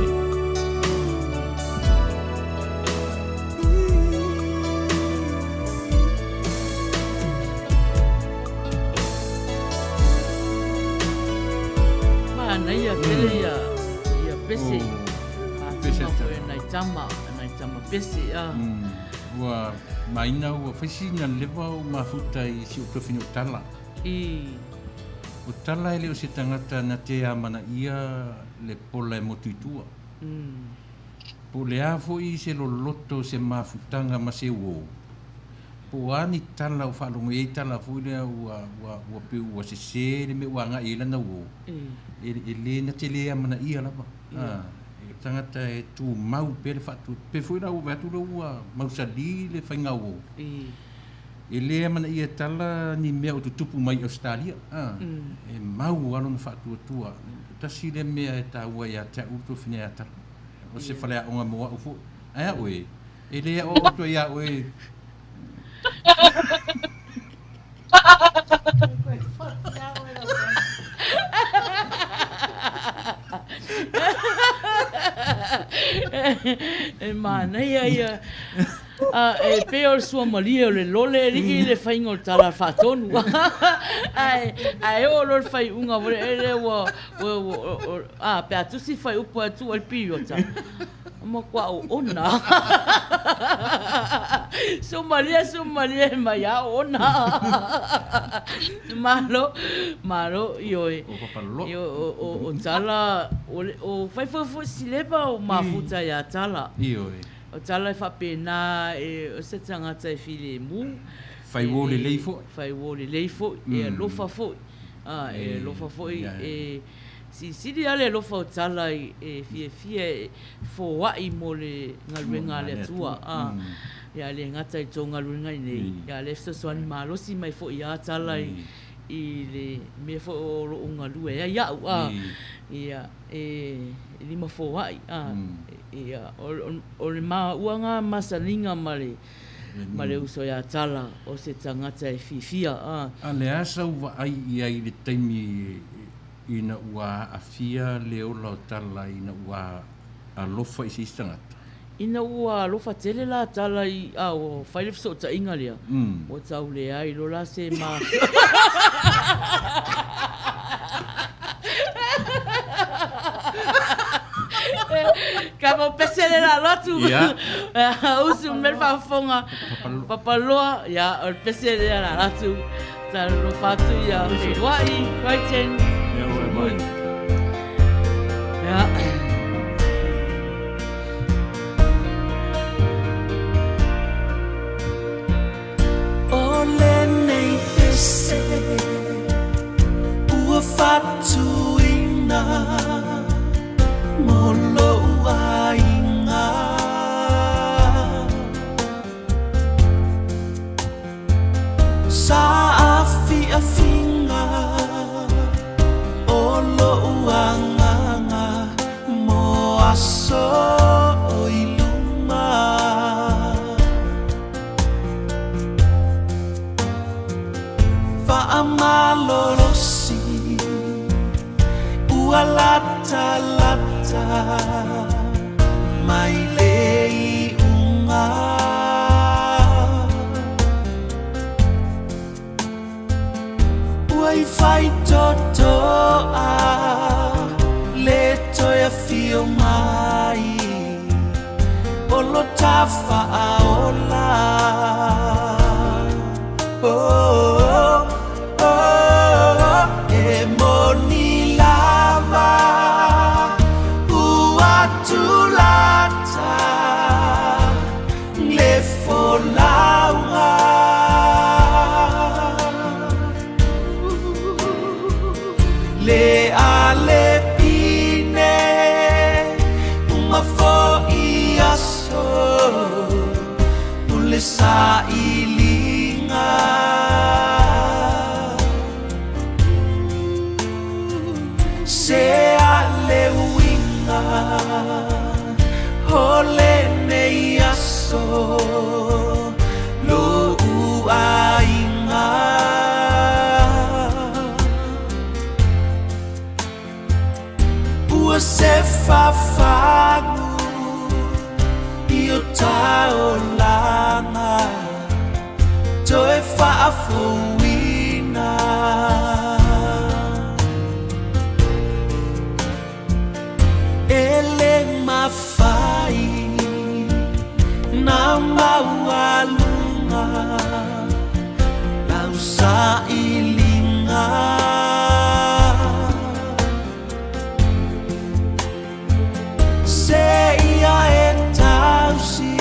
Manaia tele ia ia pese. Pese foi nai tama, nai tama pese a. Ua maina ua fai sina leva o mafuta i si o tofina o Tala. I. O Tala e le o se tagata na te amanaia le pola e motu i tua. Po o le a foi se loloto, se mafutaga ma se uō, po o a ni tala o faalogo i ai tala foi lea ua, ua, ua pei ua sesē le mea ua agai i ai lana uō, e, e le na te le amanaia lava. A, e tagata e tumau pea le faatu, pei foi la ua vaai atu lea ua mausali le faiga uō. E le amanaia e tala ni mea o tutupu mai i Ausetalia, a, e mau lava lona faatuatua. Tasi lea mea e taua ia te au le tuafine ia Tala. O se faleaoga mo au foi. Ae a oe, e le aoao atu ai ia oe. E manaia ia. A, e pei o le suamalie o le lole alii le faiga o le tala faatonu. Ae, ae oo loa le faaiuga foi lele ua, ua, ua, a, pe a tusi fuaiupu ae tuu ai le piriota, matua oona. Suamalie, suamalie mai a oona. Malo, malo, ioe. O Papaloa. O, o, o Tala, o, o fai foi foi sileva o mafuta ia Tala. Ioe. O tala e faapena e o se tagata e filemu. Fai uō lelei foi. Fai uō lelei foi, e alofa foi. A, e alofa foi, e silisili lava le alofa o Tala e fiafia e foai mo le galuega a le Atua. A, ia le gata i tou galuega iinei, ia le fesoasoani malosi mai foi ia Tala i le mea foi o loo galue ai au. A, ia, e lima foai. A, ia, o le mauaga masaniga ma le, ma le uso ia Tala, o se tagata e fiafia. A. A le a sau vaai i ai i le taimi ina ua aafia le ola o Tala ina ua alofa i se isi tagata? Ina ua alofa tele la Tala i, a ua fai le fesootaiga lea, ua tau leai loa la se ma. Ka mo pese le la lotu. Ia. Usu me le faafofoga. Papaloa, ia, o le pese lea la lotu. Talofa atu ia Feiloai, Crichton. Ia, ua mai. Ia. O lenei pese ua fatuina mo lou aiga. Sa afiafiga o lou agaga mo aso o i luma. Faamalolosi ua latalata mai le iuga. Ua i faitotoa le toe afio mai o lo tafaaola. Oh, oh, e moni lava ua tulata le folauga. Le alepine uma fo'i aso o le sailiga. Se a le uiga o lenei aso lo'u aiga. Ua se fafagu i o taolaga toe faafouina. E le mafai na maualuga lau sailiga. Se ia e tausi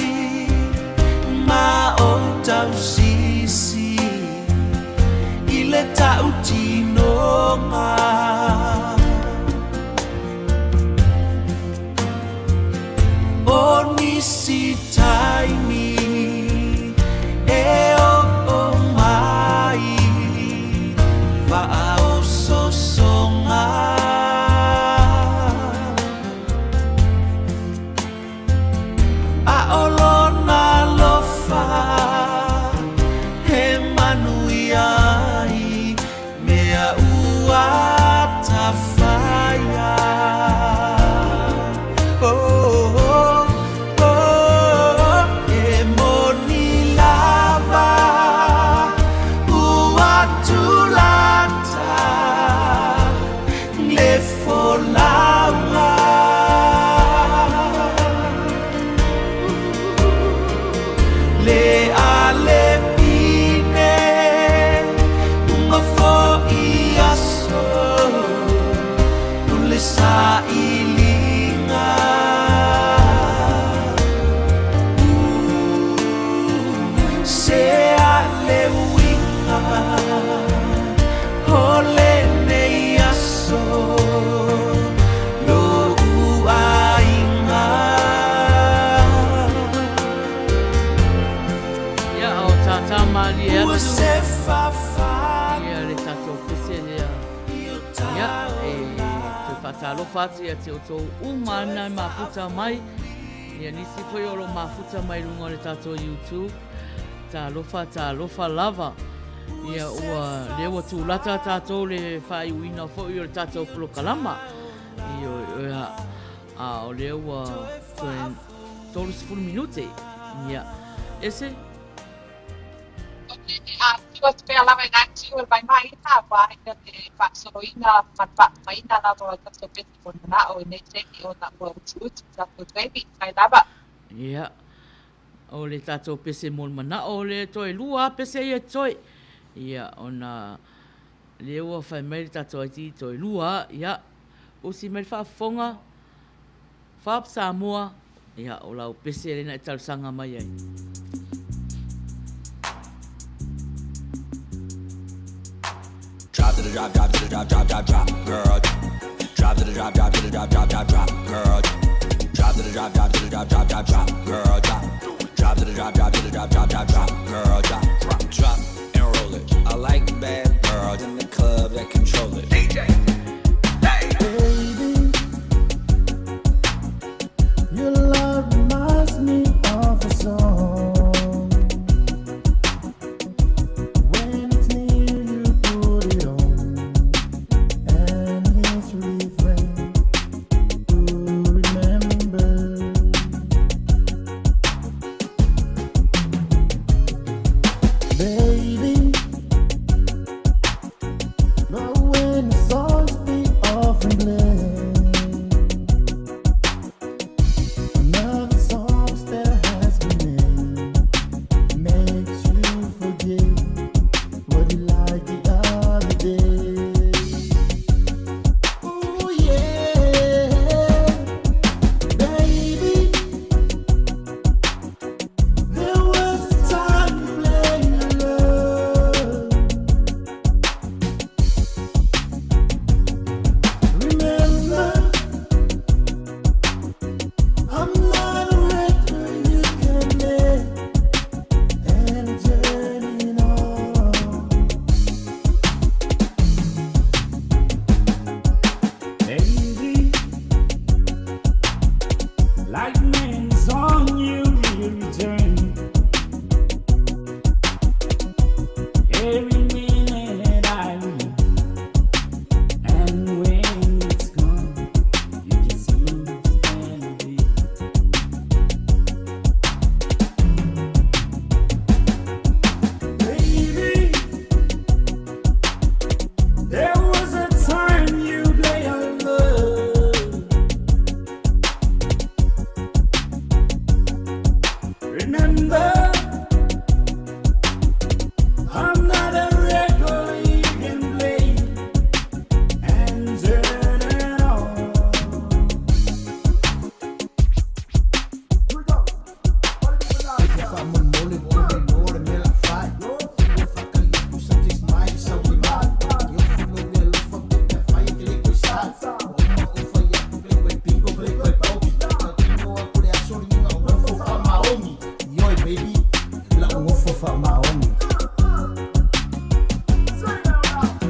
ma o tausisi i le tautinoga. O nisi taimi e oo mai faaososoga. A o lona alofa e manuia ai mea ua tafaia. Oh, oh, oh, e moni lava ua tulata le folauga. Le alepine uma fo'i aso o le sailiga. Se a le uiga o lenei aso lo'u aiga. Ia, o tātā mālie Ua atu. se fafagu Ia, le tatou pese lea. Ia, e toe faatalofa atu ia te outou uma ana e mafuta mai. Ia, nisi foi o lo mafuta mai luga o le tatou YouTube. Talofa, talofa lava. Ia, ua, lea ua tūlata tatou le faaiuina foi o le tatou polokalama. Ia, ia, a o lea ua toe 30 minute. Ia, ese? Atu atu pea lava i nā tiu e mai mai ina, ua aina le faasoloina ma le faaumaina lava o tatou pese mo le mana'o i nei taimi ona ua utiuti tatou taimi mai lava. Ia, o le tatou pese mo le mana'o lea toe lua a pese ia toe. Ia, ona lea ua fai mai le tatou IT toe lua a, ia, usi mai le faafofoga. Fab Samoa, ia, o lau pese lena e talosaga mai ai. Drop to the drop, drop to the drop, drop, drop, drop, girl. Drop to the drop, drop to the drop, drop, drop, drop, girl. Drop to the drop, drop to the drop, drop, drop, drop, girl. Drop, drop to the drop, drop to the drop, drop, drop, drop, girl. Drop, drop, drop, and roll it. I like bad girls in the club that control it. DJ, hey. Baby, your love reminds me of a song. When it's near, you put it on, and it's refrain to remember. Baby, but when the songs be off and blend, another song that has been made makes you forget what you liked the other day. Ooh yeah, baby, there was a time you played love. Remember, I'm not a record you can make and turn it on. Baby, lightning's on you, you return. Every minute I live, and when it's gone, you can see standing. Baby, there was a time you play a love. Remember, I'm not a record you can play and turn it on.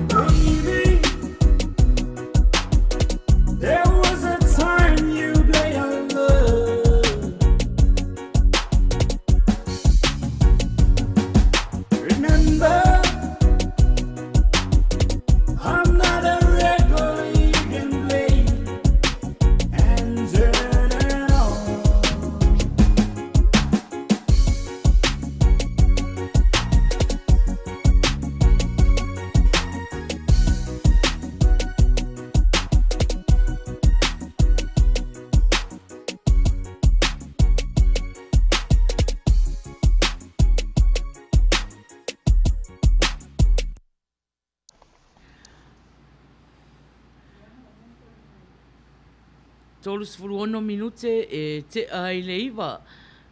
Baby, there was a time you play a love. Remember, I'm not a record you can play and turn it on. Tolusefulu ono minute e tea ai le iva,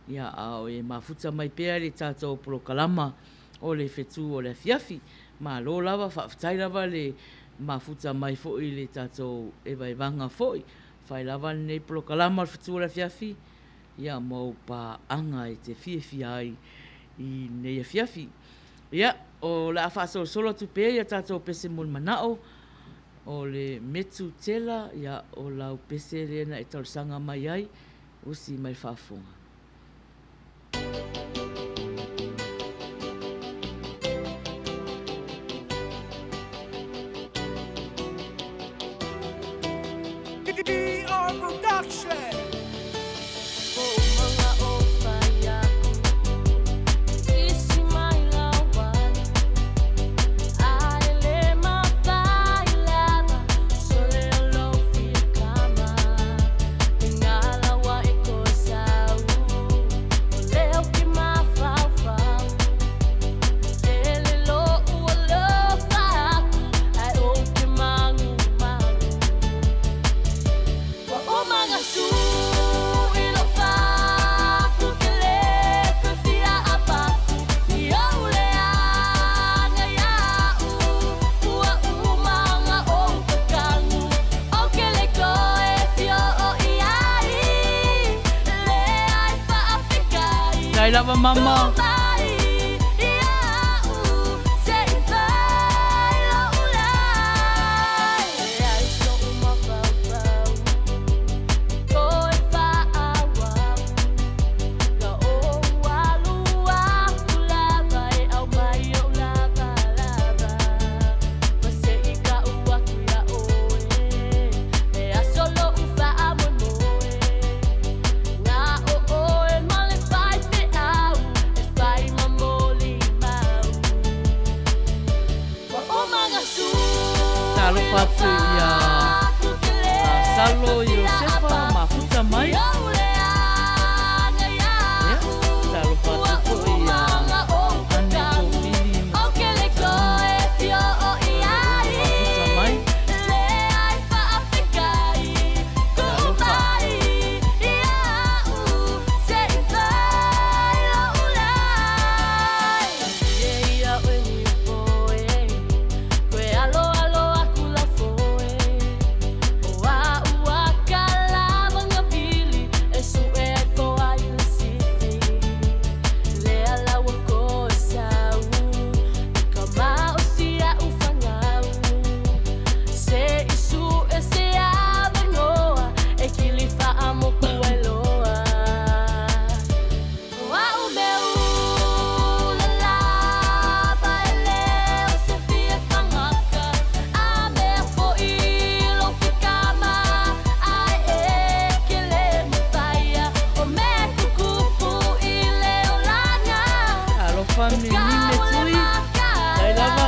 ia, a o e mafuta mai pea le tatou polokalama o le fetū o le afiafi. Malo lava, faafetai lava le mafuta mai foi i le tatou evaevaga foi. Fai lava lenei polokalama o le fetū o le afiafi, ia, ma ou paaga e te fiafia ai i lenei afiafi. Ia, o le a faasolosolo atu pea ia tatou pese mo le manao, o le Metu Tela, ia, o lau pese lea na e talosaga mai ai, usi mai le faafofoga. DR Production. Tai lava mama. Talofa atu ia Salo Iosefa mafuta mai. Ia, talofa atu foi ia Ane Tofili mafuta mai. Talofa. Alofa me ni me tui, tai lava.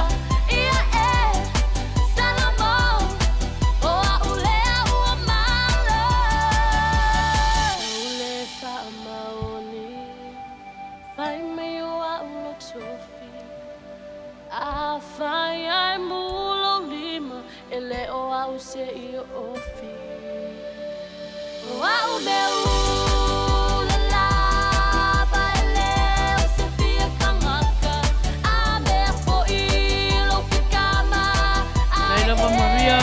Tai lava Maria.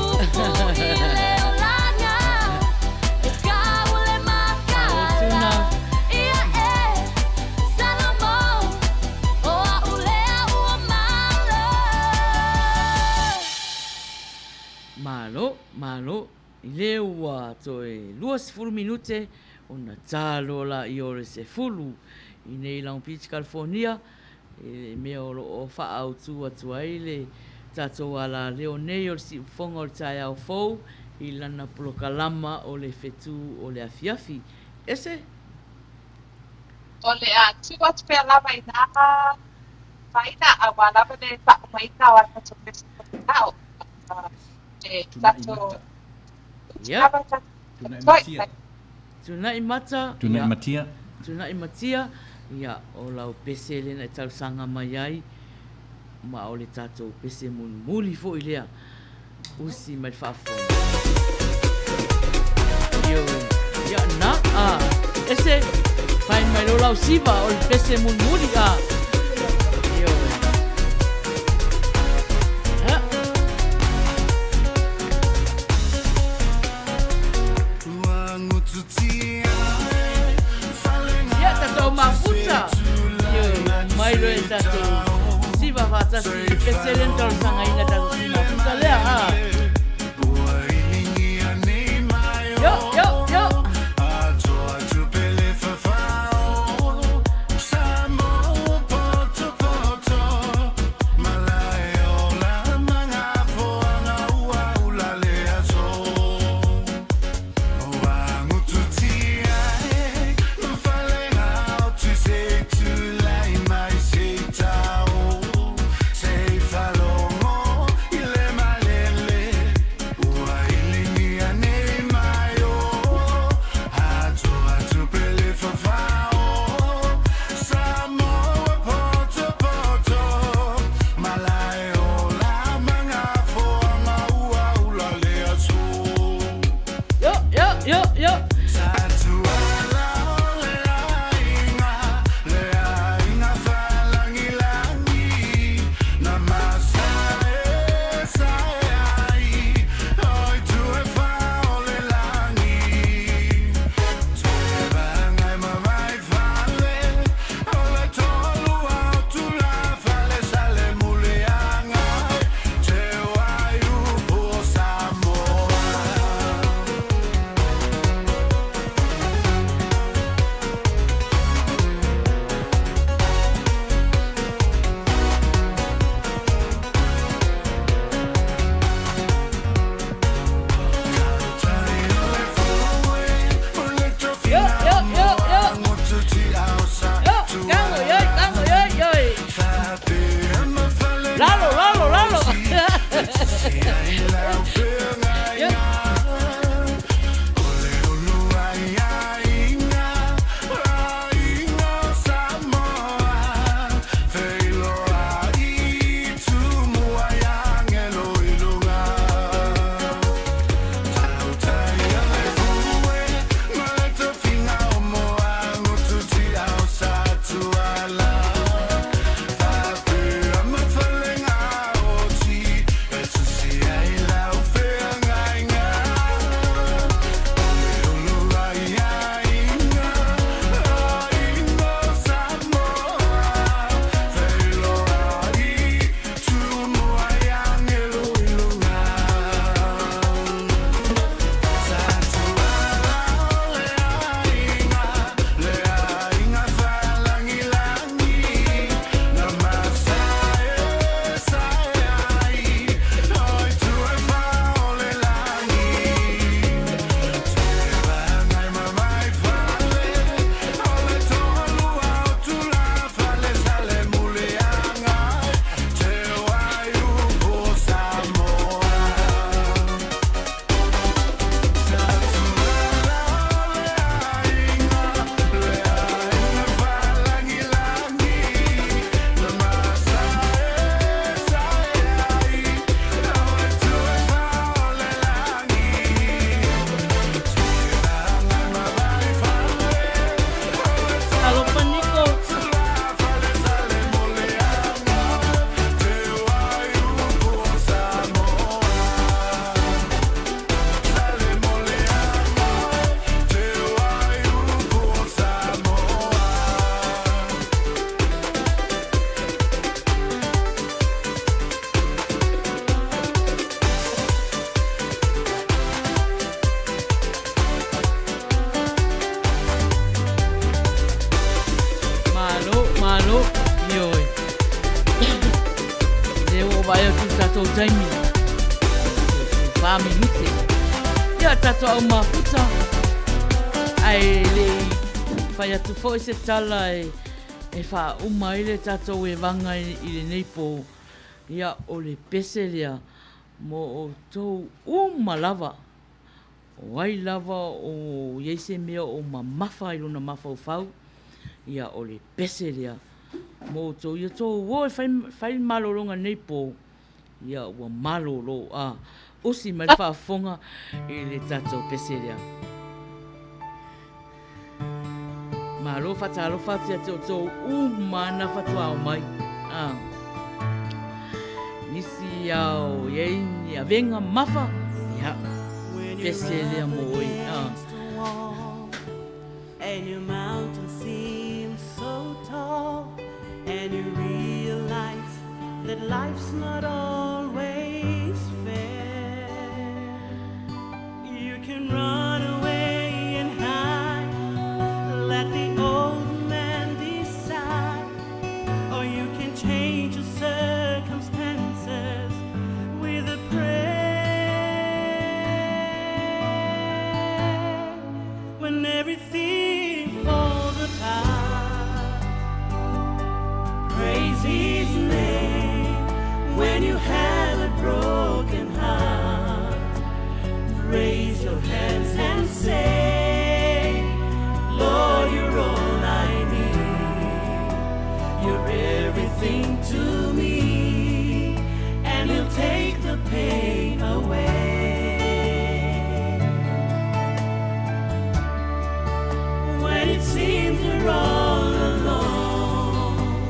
Tuna. Malo, malo, i le ua toe 20 minute ona tā loa laia o le 10 i nei Long Beach, California, i le mea o lo o faaautu atu ai le tatou alaleo nei o le siufofoga o le taeao fou i lana polokalama o le fetu o le afiafi. Ese? O le a tuu atu pea lava i nā faina aua lava le faaumaina o a tatou pese tofinao. E tatou Ia. Tunai matia. Tunai mata. Tunai matia. Tunai matia. Ia, o lau pese lena e talosaga mai ai, ma o le tatou pese mulimuli foi lea. Usi mai le faafofoga. Ioe. Ia, na, a, ese, fai mai loa lau siva o le pese mulimuli, a. Ioe. Ia. Ia, tatou mafuta. Ioe, mai loa e tatou siva faatasi i le pese lea na talosagaina tatou si mafuta lea, a. Io, io, io. Malo, ioe. Lea ua ou vaai atu i le tatou taimi. Toe 4 minute. Ia, tatou au mafuta. Ae le i fai atu foi se tala e, e faauma ai le tatou evaga i, i lenei pō. Ia, o le pese lea mo outou uma lava. O ai lava o i ai se mea o mamafa i lona mafaufau, ia o le pese lea mo outou. Ia outou o e fai, fai le malologa nei pō, ia ua malolo a usi mai le faafofoga i le tatou pese lea. Malo faatalofa atu ia te outou uma na faatoa omai. Ah. Nisi ao i ai ni avega mafa, ia, pese lea mo oe. Ah. And your mountain seems so tall And you realize that life's not always fair You can run away and hide Let the old man decide Or you can change your circumstances With a prayer When everything falls apart Praise his name When you have a broken heart Raise your hands and say Lord, you're all I need You're everything to me And he'll take the pain away When it seems you're all alone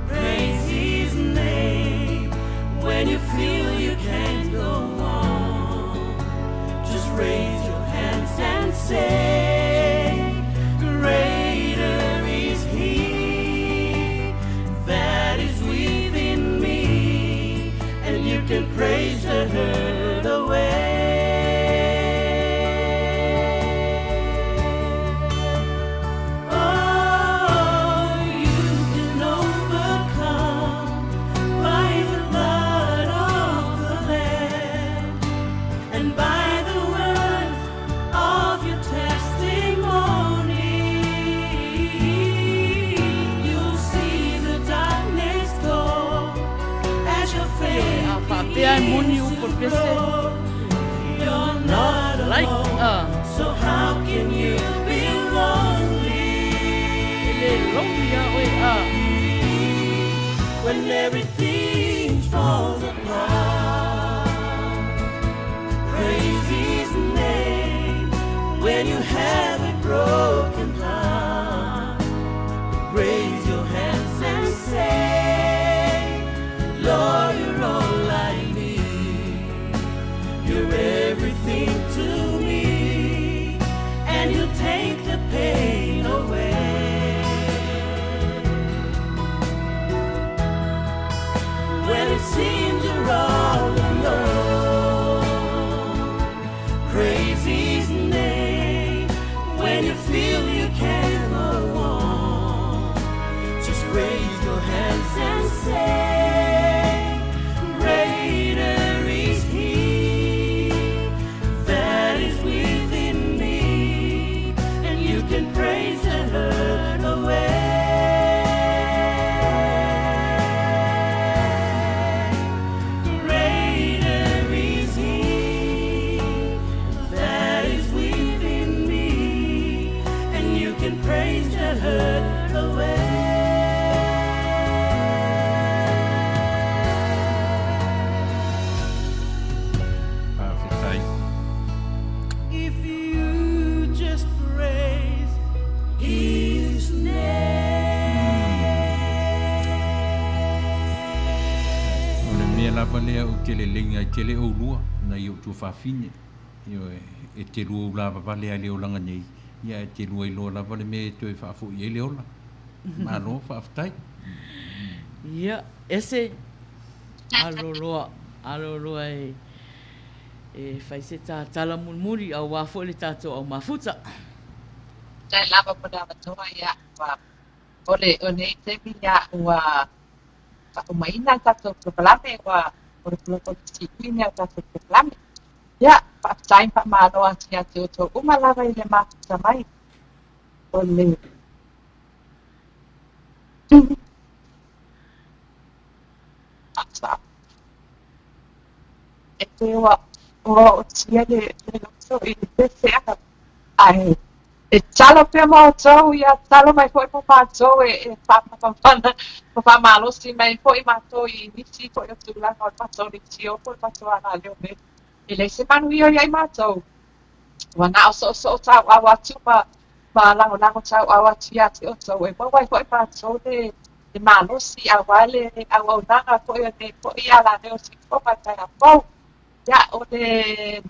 Praise his name When you feel you can't go on Just raise your hands and say Greater is he that is within me And you can praise the hurt away Oh, you can overcome by the blood of the Lamb and by the words of your testimony. You'll see the darkness go as your Ioe, faith a faapea e moni begins upu o to le pese. grow. You're not Like, alone, ah. so how can you be lonely? E le lonely a oe, ah. When everything falls apart, praise His name. When you have a broken heart, raise your hands and say, Lord, you're all I need. You're everything to me, and you'll take the pain away. When it seems you're all alone, praise His name. When you feel you can't go on, just raise your hands and say, Greater is He that is within me, and you can praise the hurt away. Greater is He that is within me, and you can praise the hurt away. Faafetai. If you just praise His O le mea lava lea ou te lelei ai tele oulua nai ou tuafafine, ioe, e te lua ulavavale ai le olaga nei, ia ae te lua iloa lava le mea e toe faafoi ai le ola. Malo faafetai. Ia, ese, alo loa, alo loa e, e fai se tā tala mulimuli auā foi le tatou au mafuta. Faafetai lava mo le avanoa, ia, ua. O le o lenei taimi ia ua faaumaina le tatou polokalame ua o le poloketi lenei o le tatou polokalame. Ia, faafetai ma faamalo atu ia te outou uma lava i le mafuta mai o le E pei ua ootia le loto i le pepe'a, ae e talo pea ma outou, ia talo mai foi mo matou e faamafamafana ma faamalosi mai foi matou i nisi foi o tulaga o le matou leitio po o le matou agaleo nei. E leai se manuia ia i matou. Ua na o soosoo tauau atu ma ma lagolago tauau atu ia te outou e maua ai foi matou le le malosi aua le auaunaga foi o lenei foi alaleo o Siufofoga i taeao fou. Ia, o le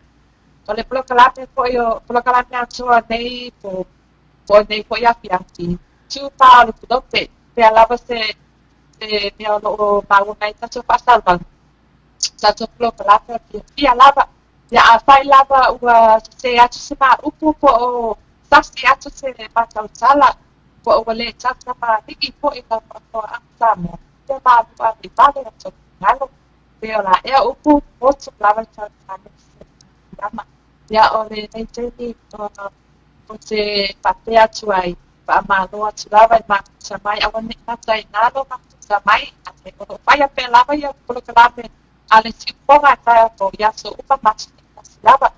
o le polokalame foi o polokalame atoa nei po po o lenei foi afiafi, tu pa o le pulope, pea lava se se mea o lo o maua mai ai tatou faasalalauga, tatou polokalame o le fiafia lava. Ia afai lava ua sesē atu se ma upu po o sasi atu se ma tautala, po o ua lē tautamalii foi lau faafofoga Samoa, ia malu ave i vale o tou finagalo, pe o la ea upu, motu lava i tautane se lama. Ia o lenei taimi ou te faapea atu ai, faamalo atu lava i le mafuta mai, aua ne i gata i ina lo mafuta mai, ae o lo o faia pea lava ia polokalame a le siufofoga e taeao fou i aso uma ma aso taitasi lava.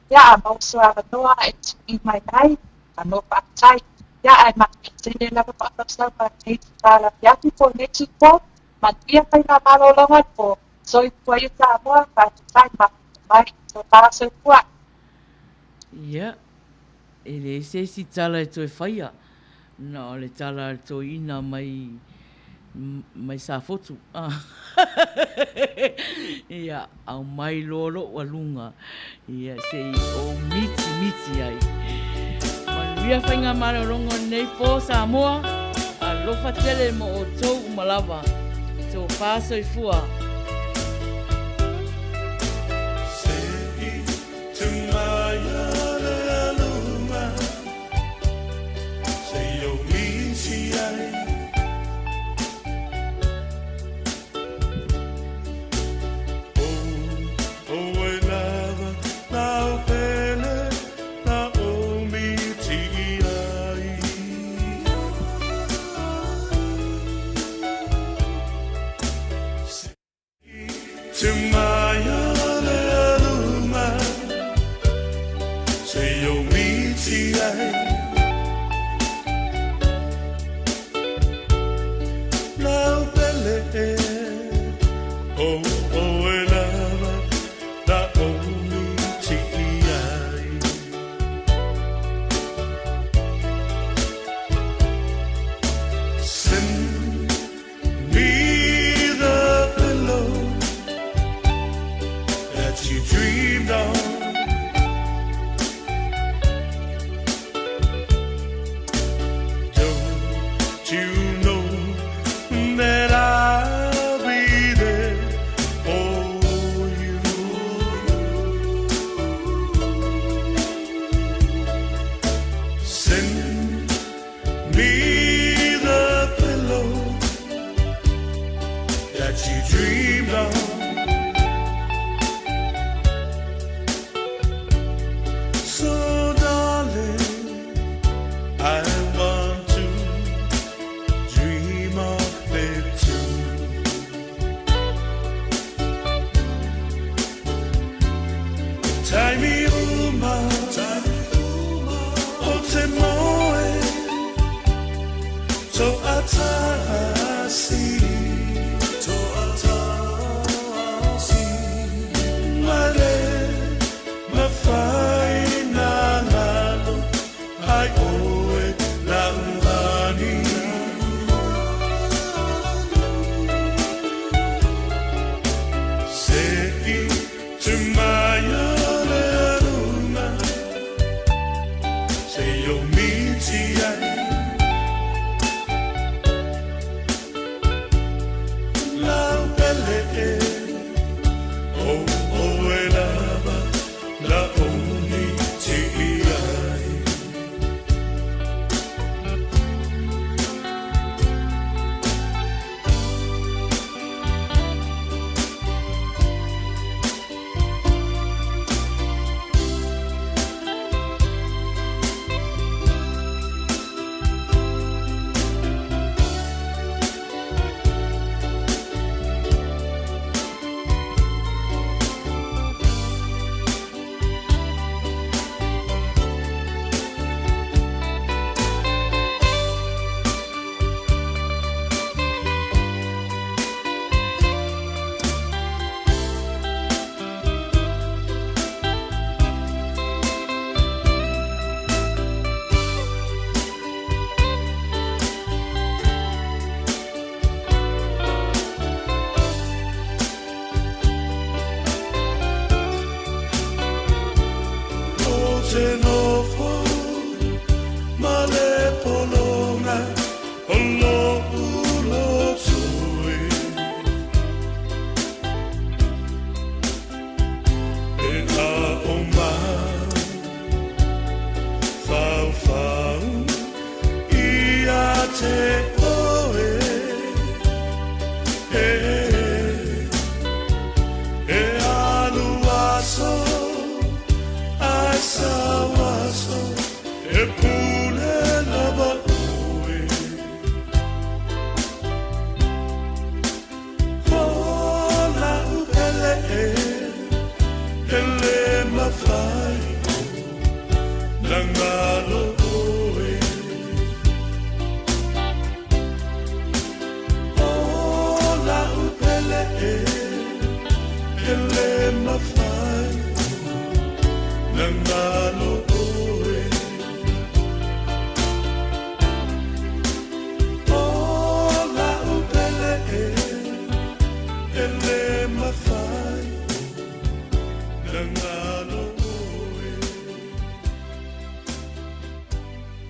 Ia, a maua sou avanoa e tui mai ai, malo faafetai. Ia, ae manuia tele lava faasausauga lenei itula afiafi po o lenei itupo. Manuia faiga malologa i le po. Soifua ia Samoa, faafetai mafuta mai. Tofa soifua. Ia, e leai se isi tala e toe faia, na o le tala a le toeaina mai mai Safotu. Ia, aumai loa lou aluga, ia se i ou mitimiti ai. Manuia faigamalologa o lenei po Samoa, alofa tele mo outou uma lava. Tofa soifua. So I